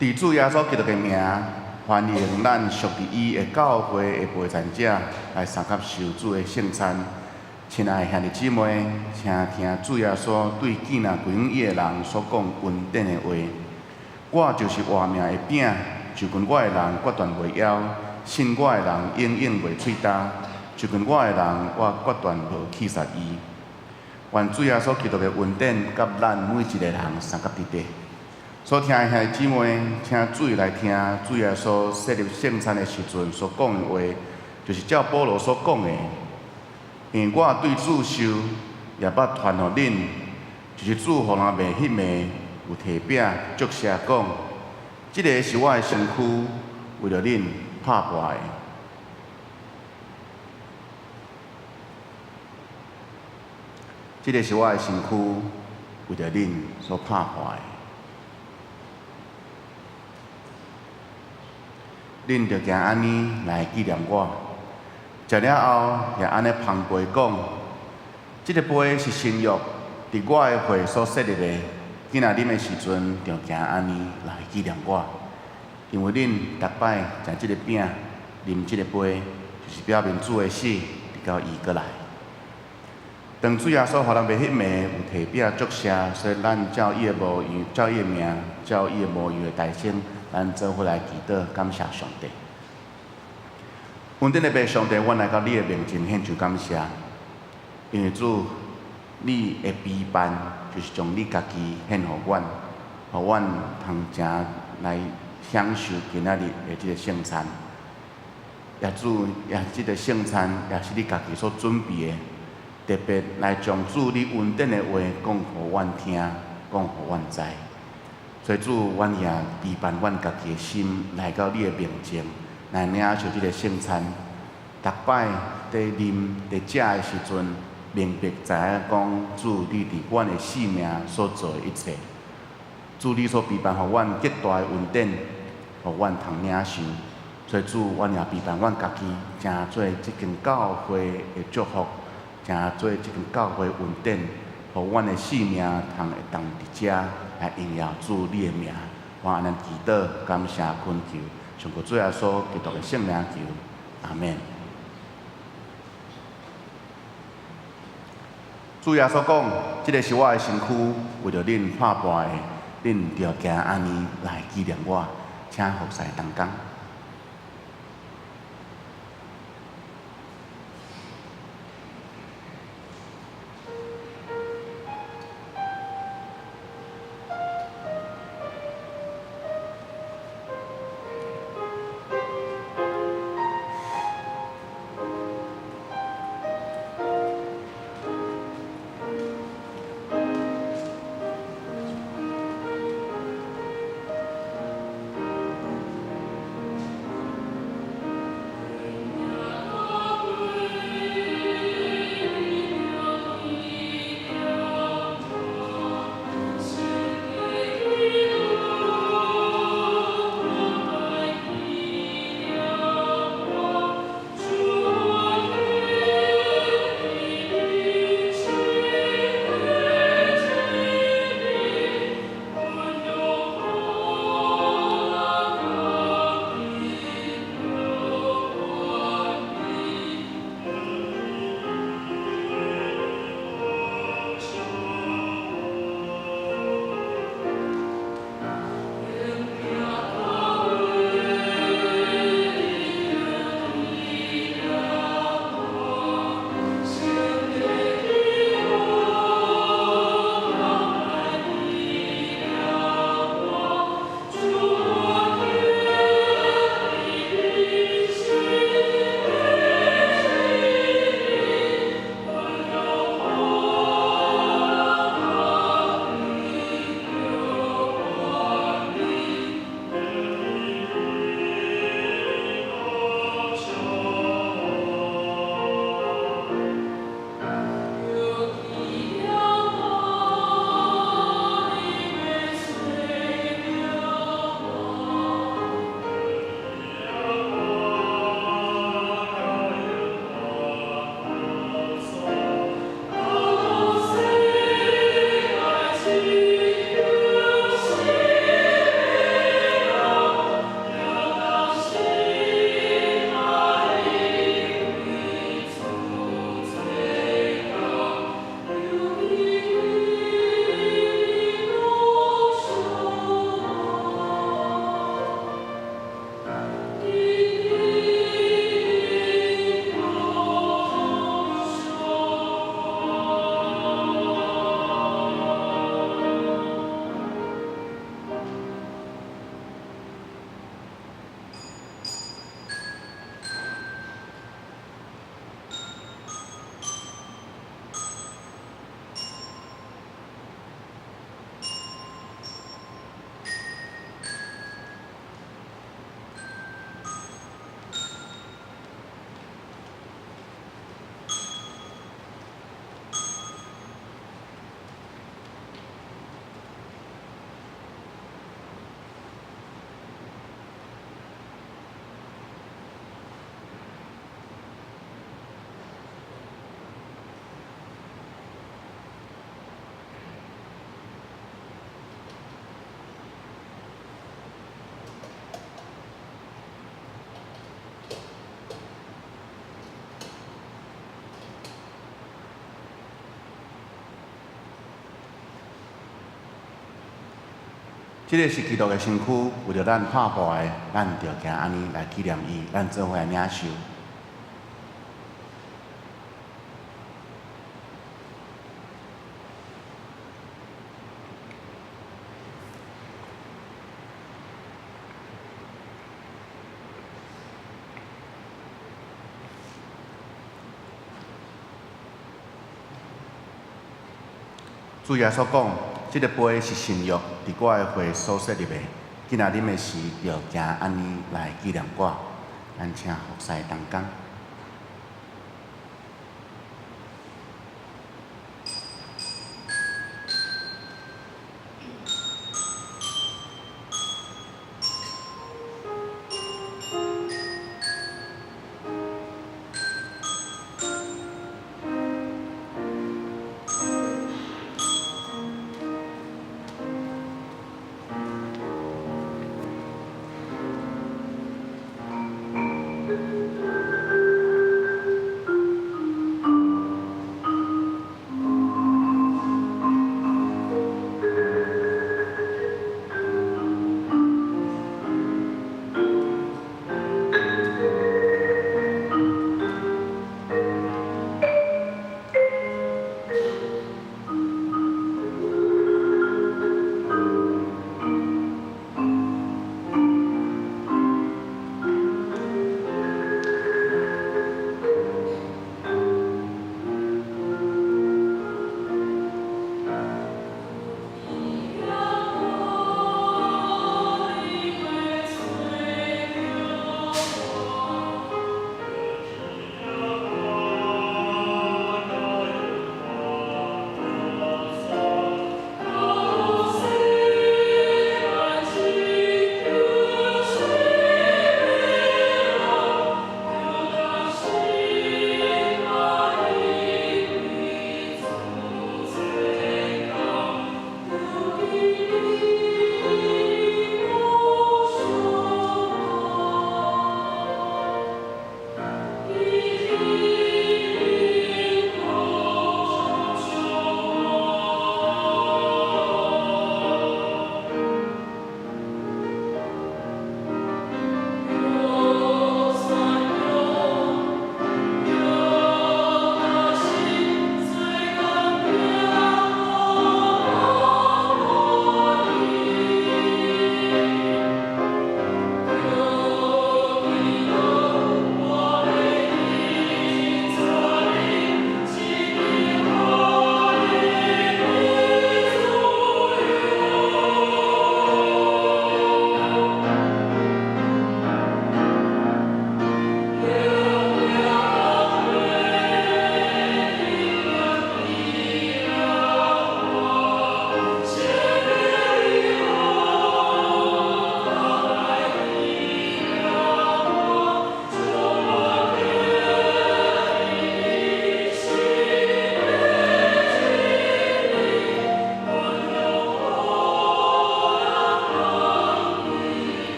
佇主耶穌基督的名，歡迎咱屬佇伊的教會的陪餐者來相佮受主的聖餐。親愛兄弟姊妹，請聽主耶穌對見若歸向伊的人所講恩典的話。我就是活命的餅，就近我的人決斷袂枵，信我的人永遠袂喙焦。就近我的人，我決斷無棄殺伊。願主耶穌基督的恩典，佮咱每一个人相佮佇底。所聽的兄弟姊妹，請注意來聽主耶穌設立聖餐的時陣所講的話，就是照保羅所講的。因為我對主受，也捌傳予恁，就是主予人賣彼暝有提餅，祝謝講：這个是我的身軀，為著恁拍破的。這个是我的身軀，為著恁所拍破的。恁著行按呢來紀念我。食了後，也按呢捧杯講：這个杯是新約，佇我的血所設立的。囝若啉的時陣，就行按呢來紀念我。因為恁逐擺食這个餅、啉這個杯，就是表明主的死，直到伊閣來。當主耶穌予人賣彼暝有提餅祝謝，所以咱照伊的模樣，照伊的名，照伊的模樣的代稱，咱做伙來祈禱，感謝上帝。恩典的父上帝，阮來到你的面前獻上感謝，因為主，你的陪伴就是將你家己獻予阮，予阮通誠來享受今仔日的這个聖餐。也主，也這个聖餐也是你家己所準備的，特別來將主你恩典的話講予阮聽，講予阮知。所以主，阮也備辦阮家己的心來到你的面前，來領受這个聖餐。逐擺佇啉、佇食的時陣，明白知影講主你佇阮的生命所做的一切，主你所備辦予阮極大的恩典，予阮通領受。所以主，阮也備辦阮家己，成做這間教會的祝福，成做這間教會恩典，予阮的生命通會當佇遮來榮耀主你的名。我按呢祈禱，感謝懇求，上過主耶穌基督的聖名求，阿們。主耶穌講：這个是我的身軀，為著恁拍破的，恁著行按呢來紀念我，請服侍同工。這个是基督的身軀，為著咱破破的，咱著行按呢來紀念伊，咱做伙來領受。主耶穌講：這个杯是新約，佇我的血所設立的。今仔啉的時，著行按呢來紀念我。咱請服侍同工。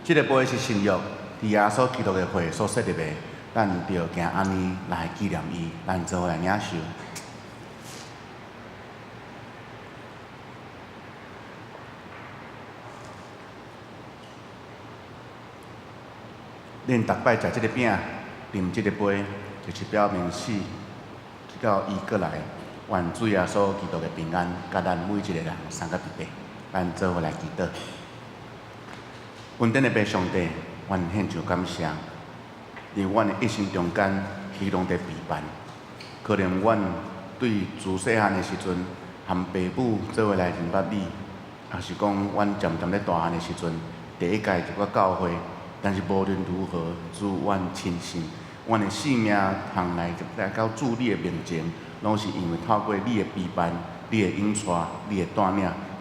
這个杯是新約，佇耶穌基督的血所設立的，咱著行按呢來紀念伊，咱做伙來領受。恁逐擺食這个餅，啉這个杯，就是表明死，直到伊閣來，願主耶穌基督的平安，佮咱每一个人相佮佇底，咱做伙來祈禱。恩典的父上帝，阮獻上感謝，佇阮的一生中間，彼攏佇陪伴。可能阮對自細漢的時陣，和爸母做伙來認捌你，抑是講阮漸漸咧大漢的時陣，第一屆入到教會。但是無論如何，主，阮深信，阮的性命通來來到主你的面前，攏是因為透過你的陪伴、你的引帶、你的帶領，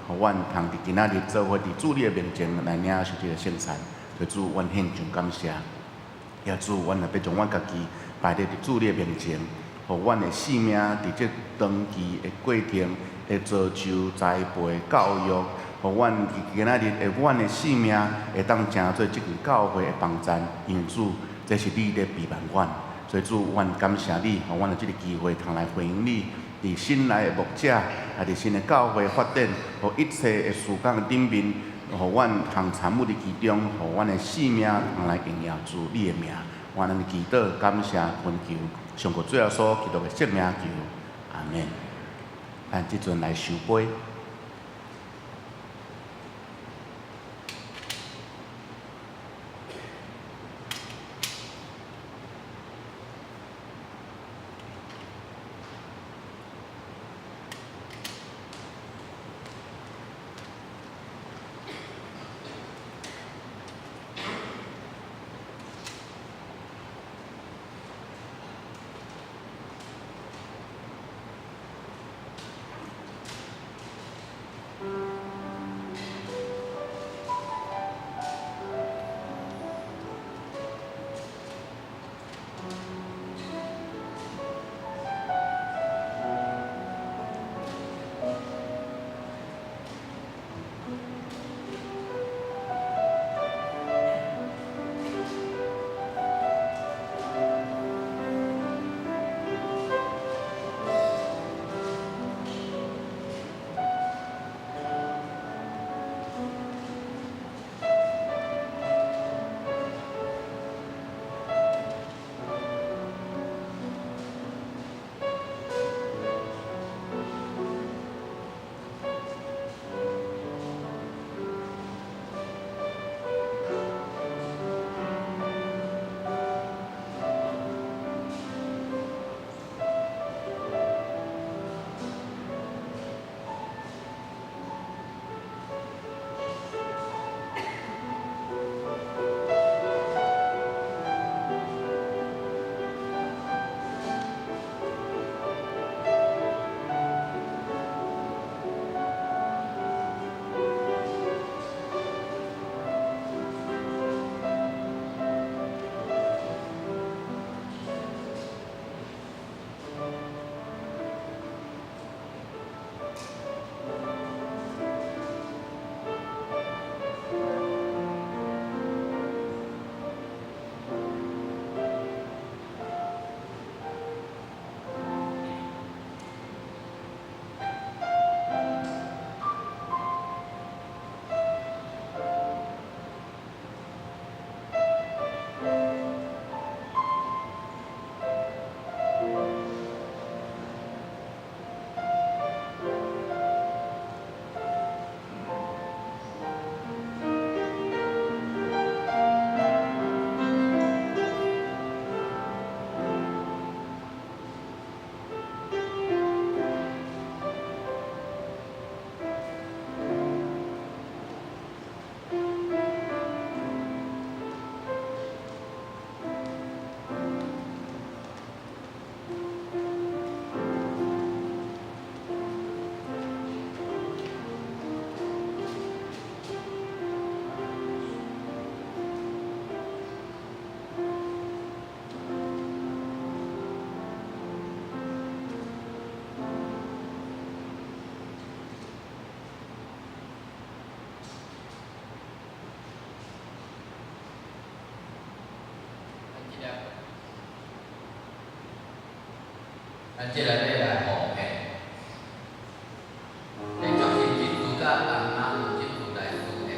予阮通佇今仔日做伙佇主你的面前來領受這个聖餐。求主，阮獻上感謝。也主，阮若欲將阮家己擺佇主你的面前，予阮的性命佇這長期的過程的造就、栽培、教育，予阮佇今仔日的阮的性命會當成做這間教會的幫贊，因為主，這是你咧陪伴阮，所以主，阮感謝你，予阮有這个機會通來回應你。佇新來的牧者，也佇新的教會發展，予一切的事工頂面，予阮通參與佇其中，予阮的性命通來榮耀主你的名。阮按呢祈禱，感謝懇求，上過主耶穌基督的聖名求，阿們。咱這陣來收杯。咱這個欲來奉獻，來祝神執事佮東南有執事來司獻。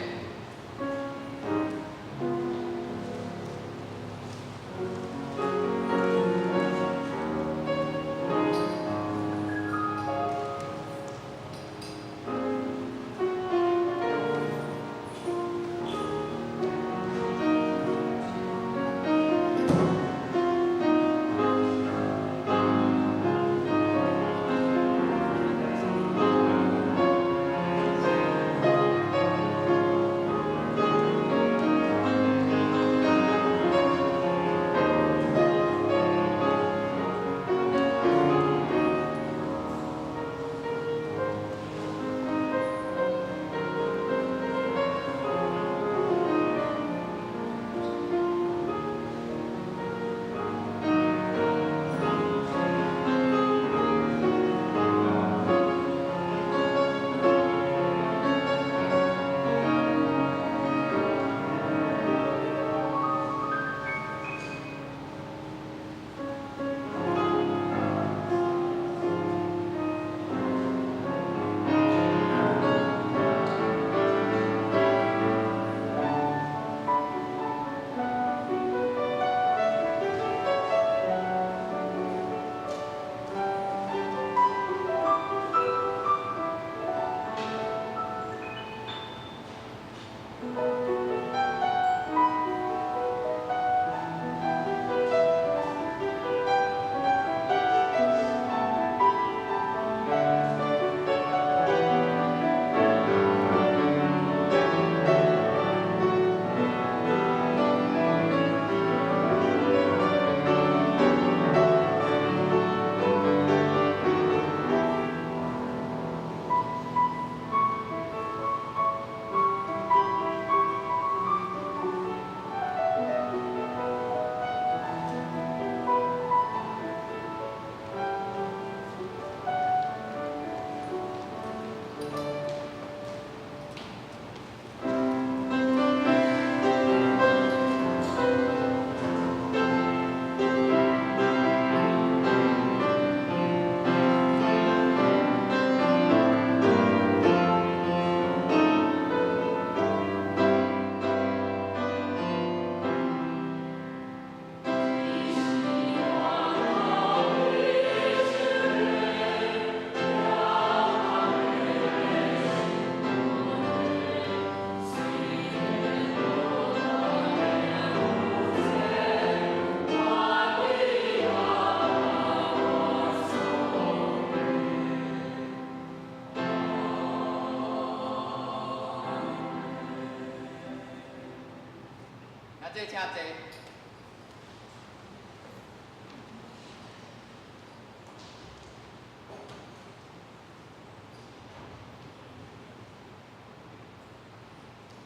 啊，這請坐。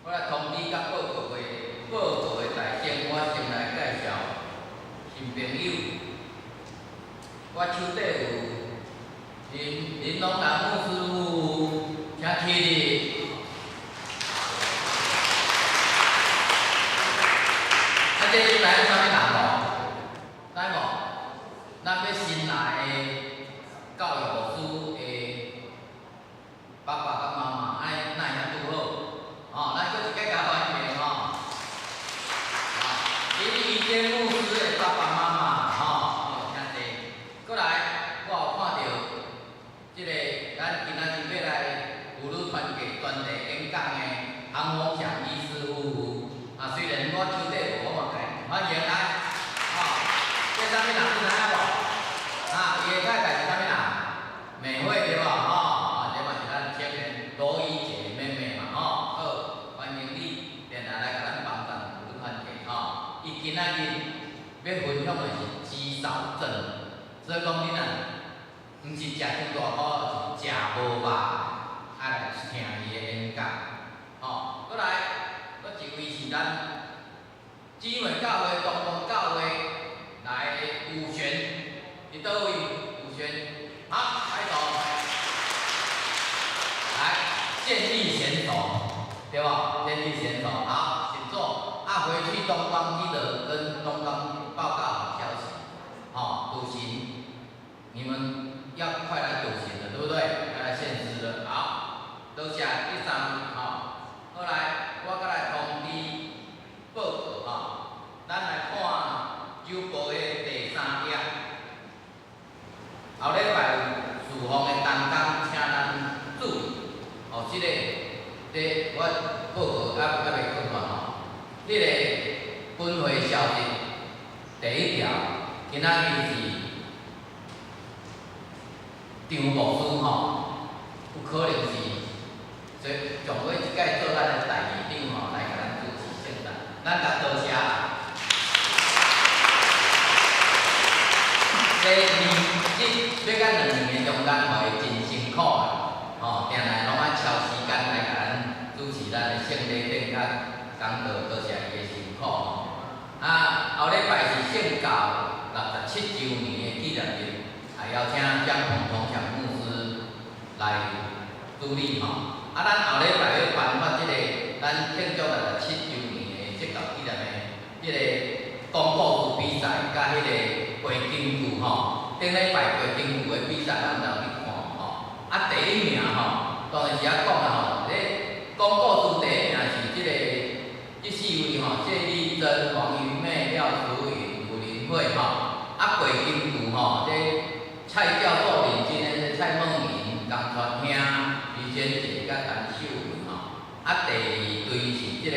我來通知佮報告會，報告的大先，我先來介紹新朋友。我手底有林林龍南牧師夫婦，請起立。啊，這你知影啥物人無？知無？咱欲新來的教育牧師的爸爸佮媽媽，按呢哪會遐拄好？吼，咱閣一擺共歡迎吼。啊，林怡堅牧師的爸爸媽媽，吼，請坐。閣來，我有看著這个咱今仔日欲來婦女團契專題演講的洪宏祥醫師夫婦。啊，雖然我手底無，我嘛共歡迎來。吼，這啥物人你知影無？啊，伊的太太是啥物人？美惠對無？吼，啊，這嘛是咱青年羅怡姐妹妹嘛，吼，好，歡迎你，定定來共咱幫贊婦女團契，吼。伊今仔日欲分享的是肌少症，所以講你若毋是食傷大苦，是食無肉，愛來聽伊的演講，吼。閣來，閣一位是咱姊妹教會、東方教會來的吳璇，佇佗位？吳璇，好，拍手。來，健力選手，對無？健力選手，好，請坐。啊，回去東方記得跟東方報告好消息，吼，主席，你們要快來遊行了，對不對？要來獻詩了。好，多謝第三位吼。好來，我閣來通知報告吼，咱來看周報的第三頁。後禮拜有侍奉的同工，請咱注意。哦，這個，這我報告猶未講完吼。彼個分會消息第一條，今仔日是張牧師吼，有可能是這將會這擺做咱的代議長吼，來共咱主持聖誕，咱共多謝。這年這欲甲2年的中間，予伊真辛苦啊，吼，定定攏愛敲時間來共咱主持咱的聖禮典佮講道，多謝伊的辛苦吼。啊，後禮拜是聖教67週年的紀念日，啊，邀請江鵬同強牧師來主禮吼。啊，咱後禮拜欲頒發這個咱慶祝67週年的釋教紀念的這個講故事比賽，佮彼個背金句吼。頂禮拜背金句的比賽，咱毋知有去看無吼？啊，第一名吼，當然是遐講啊吼，咧講故事第一名是這個這四位吼，謝麗珍、黃瑜妹、廖淑雲、盧林慧吼。啊，背金句吼，這蔡教授認真的蔡夢瑩、江川兄、李賢傑佮陳秀文吼。啊，第二隊是這個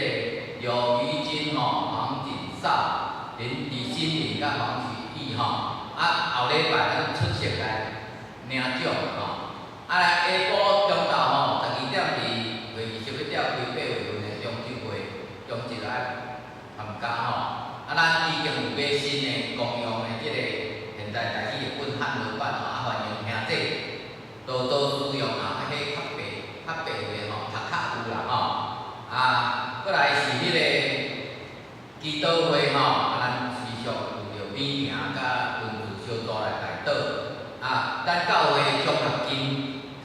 劉瑜金吼、黃錦少、林李新林佮黃啟義吼。啊，後禮拜咱出席來領獎吼。啊，來下晡中晝吼，12點2、21點開8月份的中秋會，中秋愛參加吼。啊，咱已經有買新的公用的這個現代台語的本漢羅版吼，啊，歡迎兄弟多多使用啊，啊，彼較白較白的吼，讀較有啦吼。啊，閣來是彼個祈禱會吼，啊，咱持續有著美名佮文字小組來代禱。啊，咱教會獎學金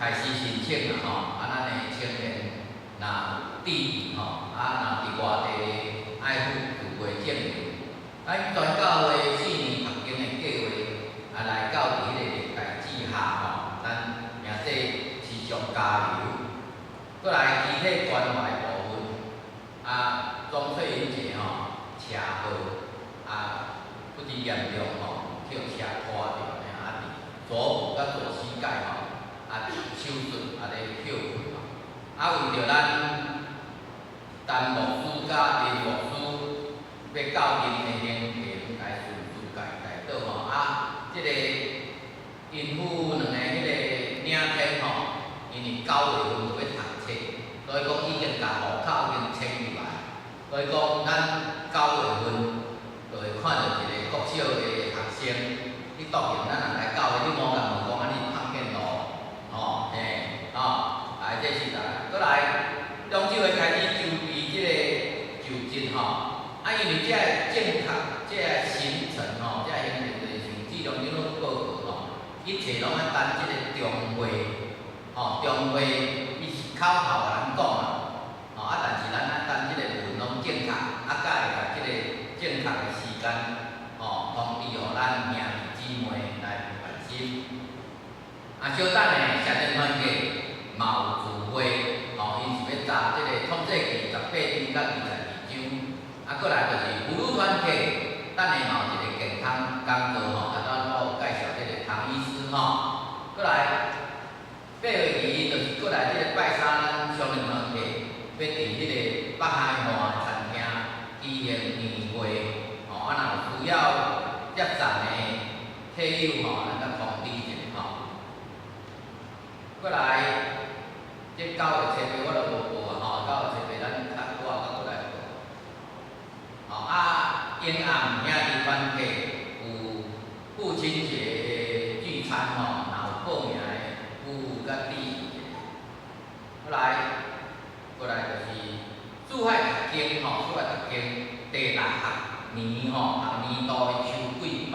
開始申請啦吼，啊，咱的青年若有志意吼，啊，若佇外地愛赴自費證明，咱全教會4年讀經的計劃，啊，來到佇彼個歷代志下吼，咱明仔持續加油。閣來肢體關懷部分，啊，莊翠雲姐吼，車禍啊，不止嚴重吼，予車拖著，啊，佇左腹佮左膝蓋吼，啊，手術啊咧歇睏吼，啊，為著咱陳牧師佮林牧師欲到𪜶的行程來順序共代禱吼，啊，這個𪜶夫兩個彼個領天吼，因為9月份就欲讀冊，所以講已經共戶口已經遷入來，所以講咱9月份就會看著一個國小的學生去讀研，咱若來教會，你無共問講啊，你胖見路，吼，嘿，吼，來這是來，閣來中秋會開始籌備這個就職吼，啊，因為這個正確，這個行程吼，這個行程就是像志龍長老報告吼，一切攏愛等這個中會，吼，中會伊是口頭共咱講啊，吼，啊，但是咱愛等這個文攏正確，啊，才會共這個正確的時間，吼，通知予咱兄弟姊妹來關心。啊，小等下少年團契嘛有聚會，吼，𪜶是欲查這個創世記18章佮22章，啊，閣來就是婦女團契，等下嘛有一個健康講座吼，啊，拄我有介紹這個唐醫師吼，閣來8月2日就是閣來這個拜三，咱少年團契欲佇彼個北海岸的餐廳舉行年會，吼，啊，若有需要接送的客友吼，咱閣通知一下吼。閣來，這9月7日我都無報啊吼，9月7日咱較我閣來報。吼啊，英暗兄弟團契有父親節的聚餐吼，若有報名的夫婦佮注意一下。閣來，閣來就是四海讀經吼，四海讀經第六學年吼，學年度的秋季班，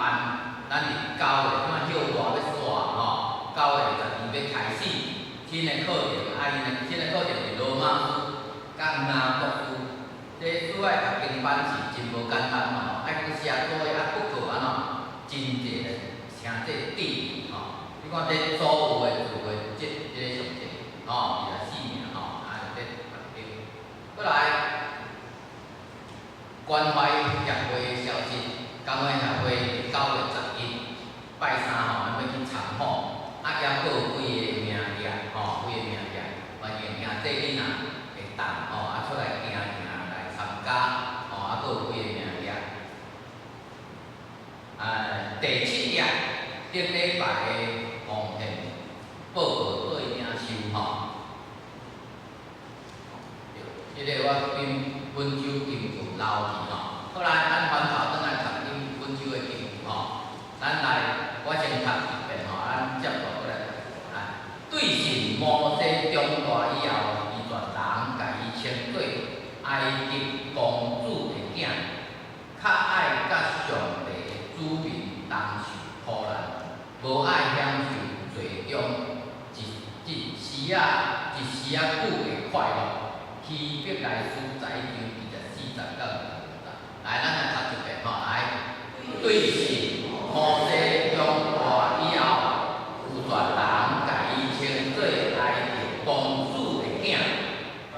咱佇九月，這擺歇熱欲煞吼，9月12欲開始新的課程，啊，𪜶的新的課程是羅馬書佮雅各書。這四海讀經班是真無簡單吼，愛去寫作業，啊，補課按怎，真濟的，誠濟注意吼。你看看這所有的聚會這這个上濟，吼，24名吼，啊，這讀經。過來，關懷協會的消息，關懷協會9月11拜三吼，咱欲去參訪，啊，猶閣有幾个名額，吼，幾个名額，歡迎兄弟你若會當吼，啊出來行行來參加，吼，啊，閣有幾个名額。第七頁頂禮拜的奉獻報告對領收吼。對，這个我本本周金句留去吼。好來，咱翻頭轉來讀本本周的金句吼。咱來，我先讀一遍吼，咱接落過來讀。啊，對信摩西長大以後，伊全人共伊稱做埃及公主的囝，較愛佮上帝的子民同受苦難，無愛享受罪中一一時仔一時仔久的快樂。希伯來書11章24節到25節。來，咱來讀一遍吼，來，對信摩西長大以後，有全人共伊稱做埃及公主的囝，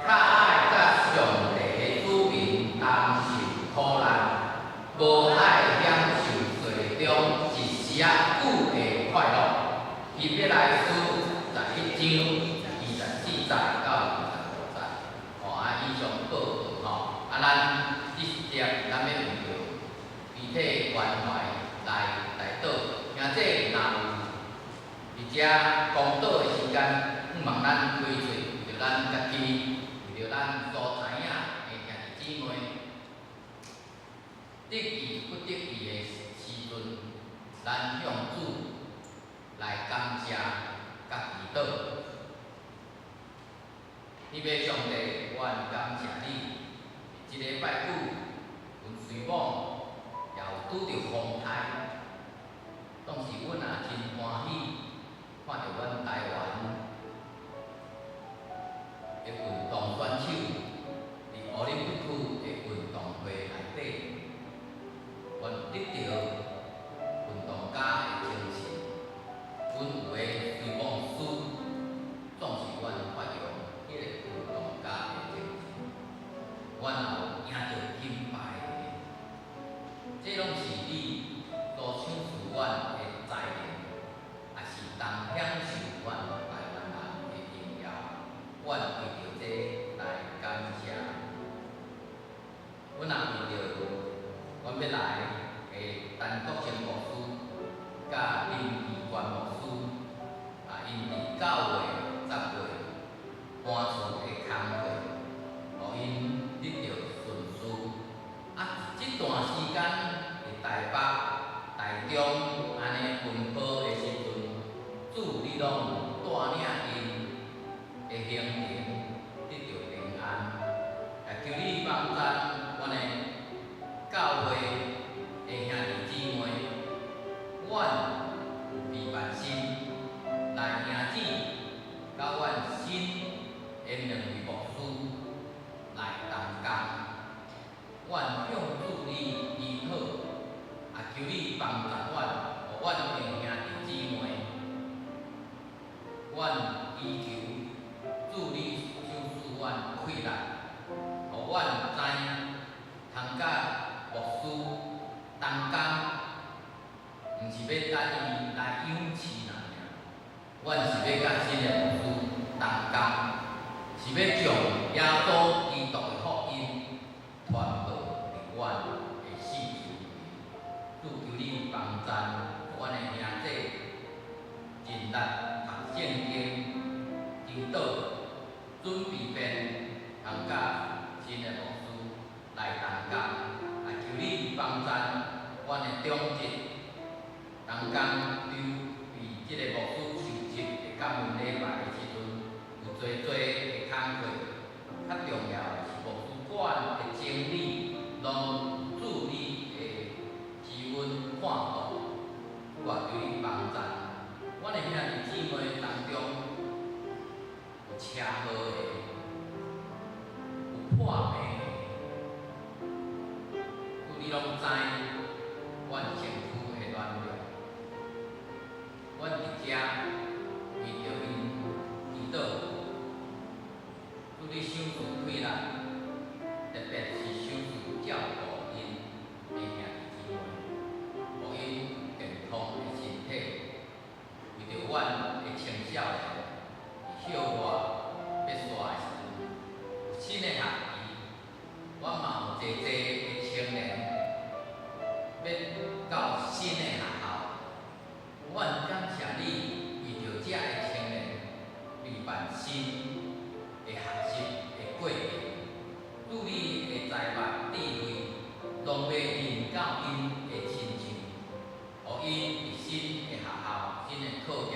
較愛佮上帝的子民同受苦難，無愛享受罪中一時仔久的快樂。希伯來書11章24節到25節。吼，啊，以上報告吼，啊，咱這節咱欲為著媒體關懷來代禱，兄弟若有佇遮講道的時間，向望咱開喙，為著咱家己，為著咱所知影的兄弟姊妹，得意不得意的時陣，咱向主來感謝佮祈禱。天父上帝，阮感謝你，這禮拜久，阮隨某也有拄著風颱，當時阮也真歡喜，看著阮台灣的運動選手佇奧林匹克的運動會內底，阮得著運動家的精神，阮有的隨某師，總是阮發揚彼个運動家的精神，阮也有贏著金牌的，這攏是你所賞賜阮的才能，也是當享受阮台灣人的榮耀。阮為著這來感謝。阮也為著阮欲來的陳國清牧師佮林義冠牧師，啊，𪜶佇9月、10月搬厝的工課，予𪜶得著順遂。啊，這段時間佇台北、台中按呢奔波的時陣，主你攏有帶領𪜶的行程得著平安，也求你幫贊阮的教會的兄弟姊妹，阮有備辦心來迎接，佮阮新的兩位牧師來同工。阮向主你祈禱，也求你幫助阮，予阮的兄弟姊妹，阮祈求主你賞賜阮氣力，予阮知通佮牧師同工，毋是欲等伊來養飼爾，阮是欲佮新的牧師同工，是欲將耶穌基督的福音傳播佇阮的四周圍。主求你幫贊阮的兄弟盡力讀聖經、祈禱，準備便通佮新的牧師來同工，也求你幫贊阮的長執同工籌備這个牧師受職的感恩禮拜的時陣，有濟濟的工課，較重要的是牧師館的整理，攏主你的施恩看顧，主啊，求你幫贊。阮的兄弟姊妹當中，有車禍的，有破病的，主你攏知，阮身軀的軟弱，阮佇遮拢欲认到𪜶的親像，予𪜶伫新的學校、新的課業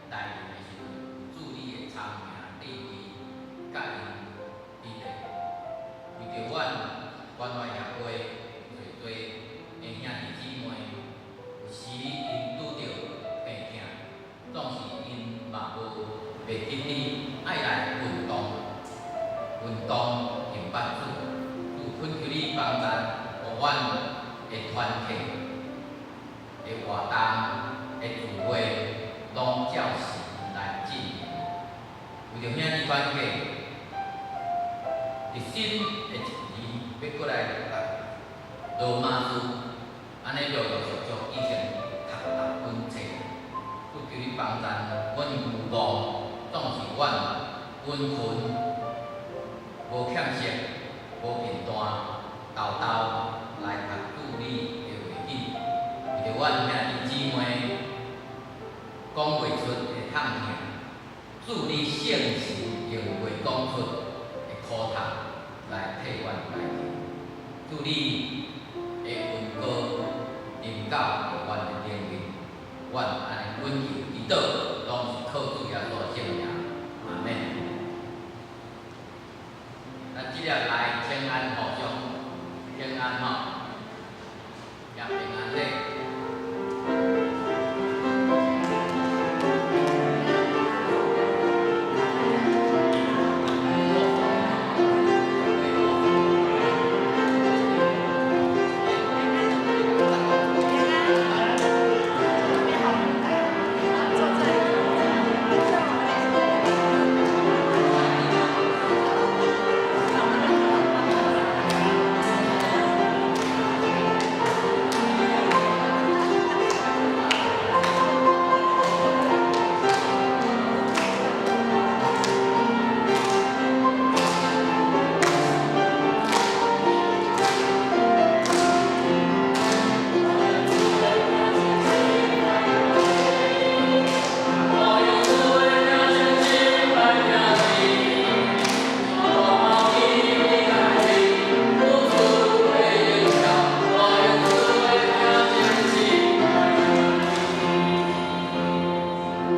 來臨的時陣，有主你的聰明智慧，佮𪜶佇咧。為著阮關懷協會濟濟的兄弟姊妹，有時𪜶拄著病痛，總是𪜶嘛無袂記得愛來運動，運動認捌主，主懇求你幫贊，予阮的團體的活動的聚會，攏照時來進行。為著兄弟團體，佇新的一年欲閣來讀羅馬書，按呢陸陸續續已經讀六本冊。主求你幫贊，阮有誤，總是阮溫存，無欠息，無貧惰，沓沓來讀主你的話語。為著阮兄弟姊妹講袂出的痛疼，主你聖神用袂講出的苦痛來替阮代替。主你的恩膏臨到阮的頂面，阮按呢懇求祈禱，攏是靠主耶穌的聖名，阿們。咱這粒來請安互相請安吼，也平安咧。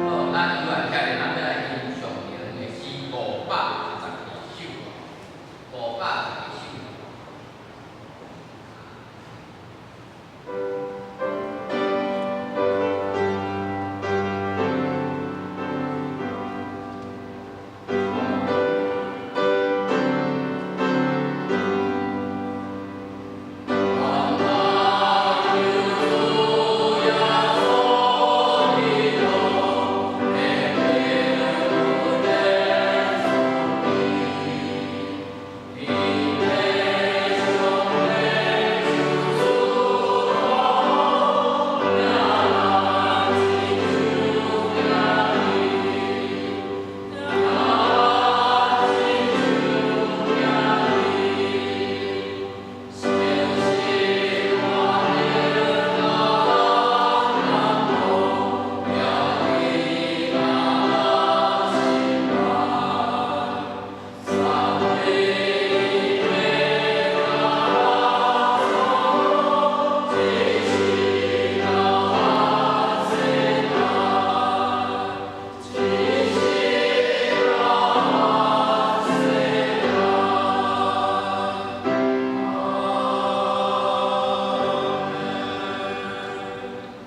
好，咱又來起來，咱欲來欣賞榮的詩512首，512首。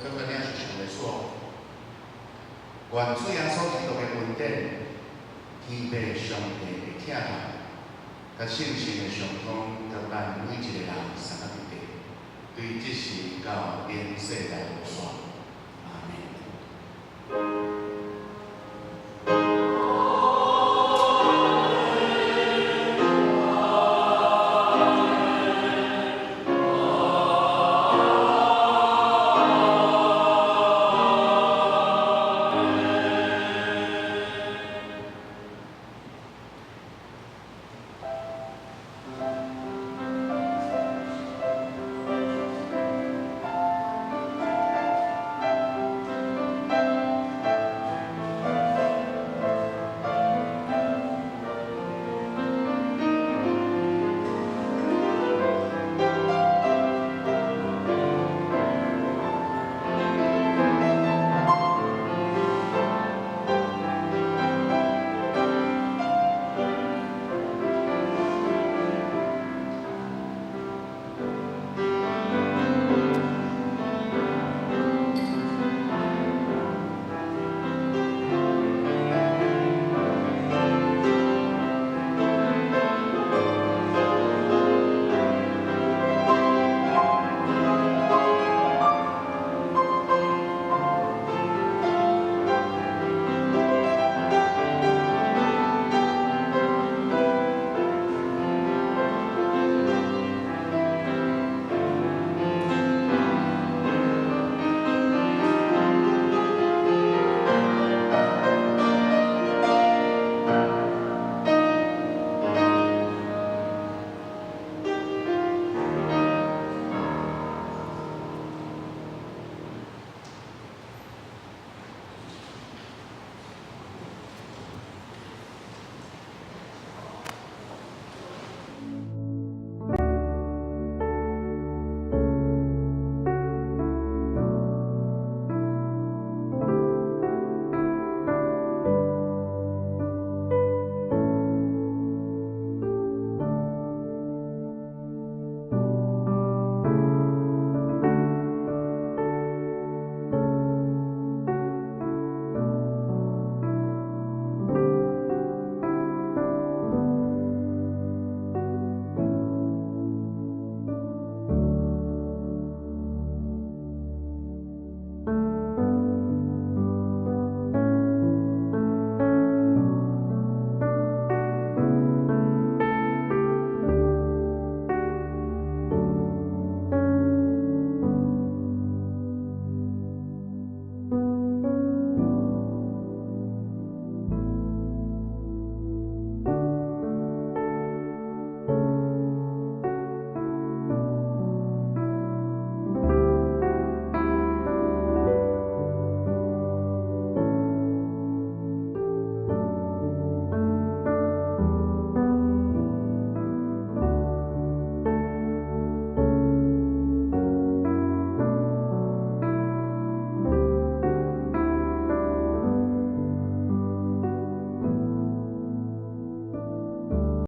這個領是上的說，願主耶穌基督的恩典、天父上帝的疼愛，佮聖神的相通，予咱每一個人三個弟，對這時到永世來無煞。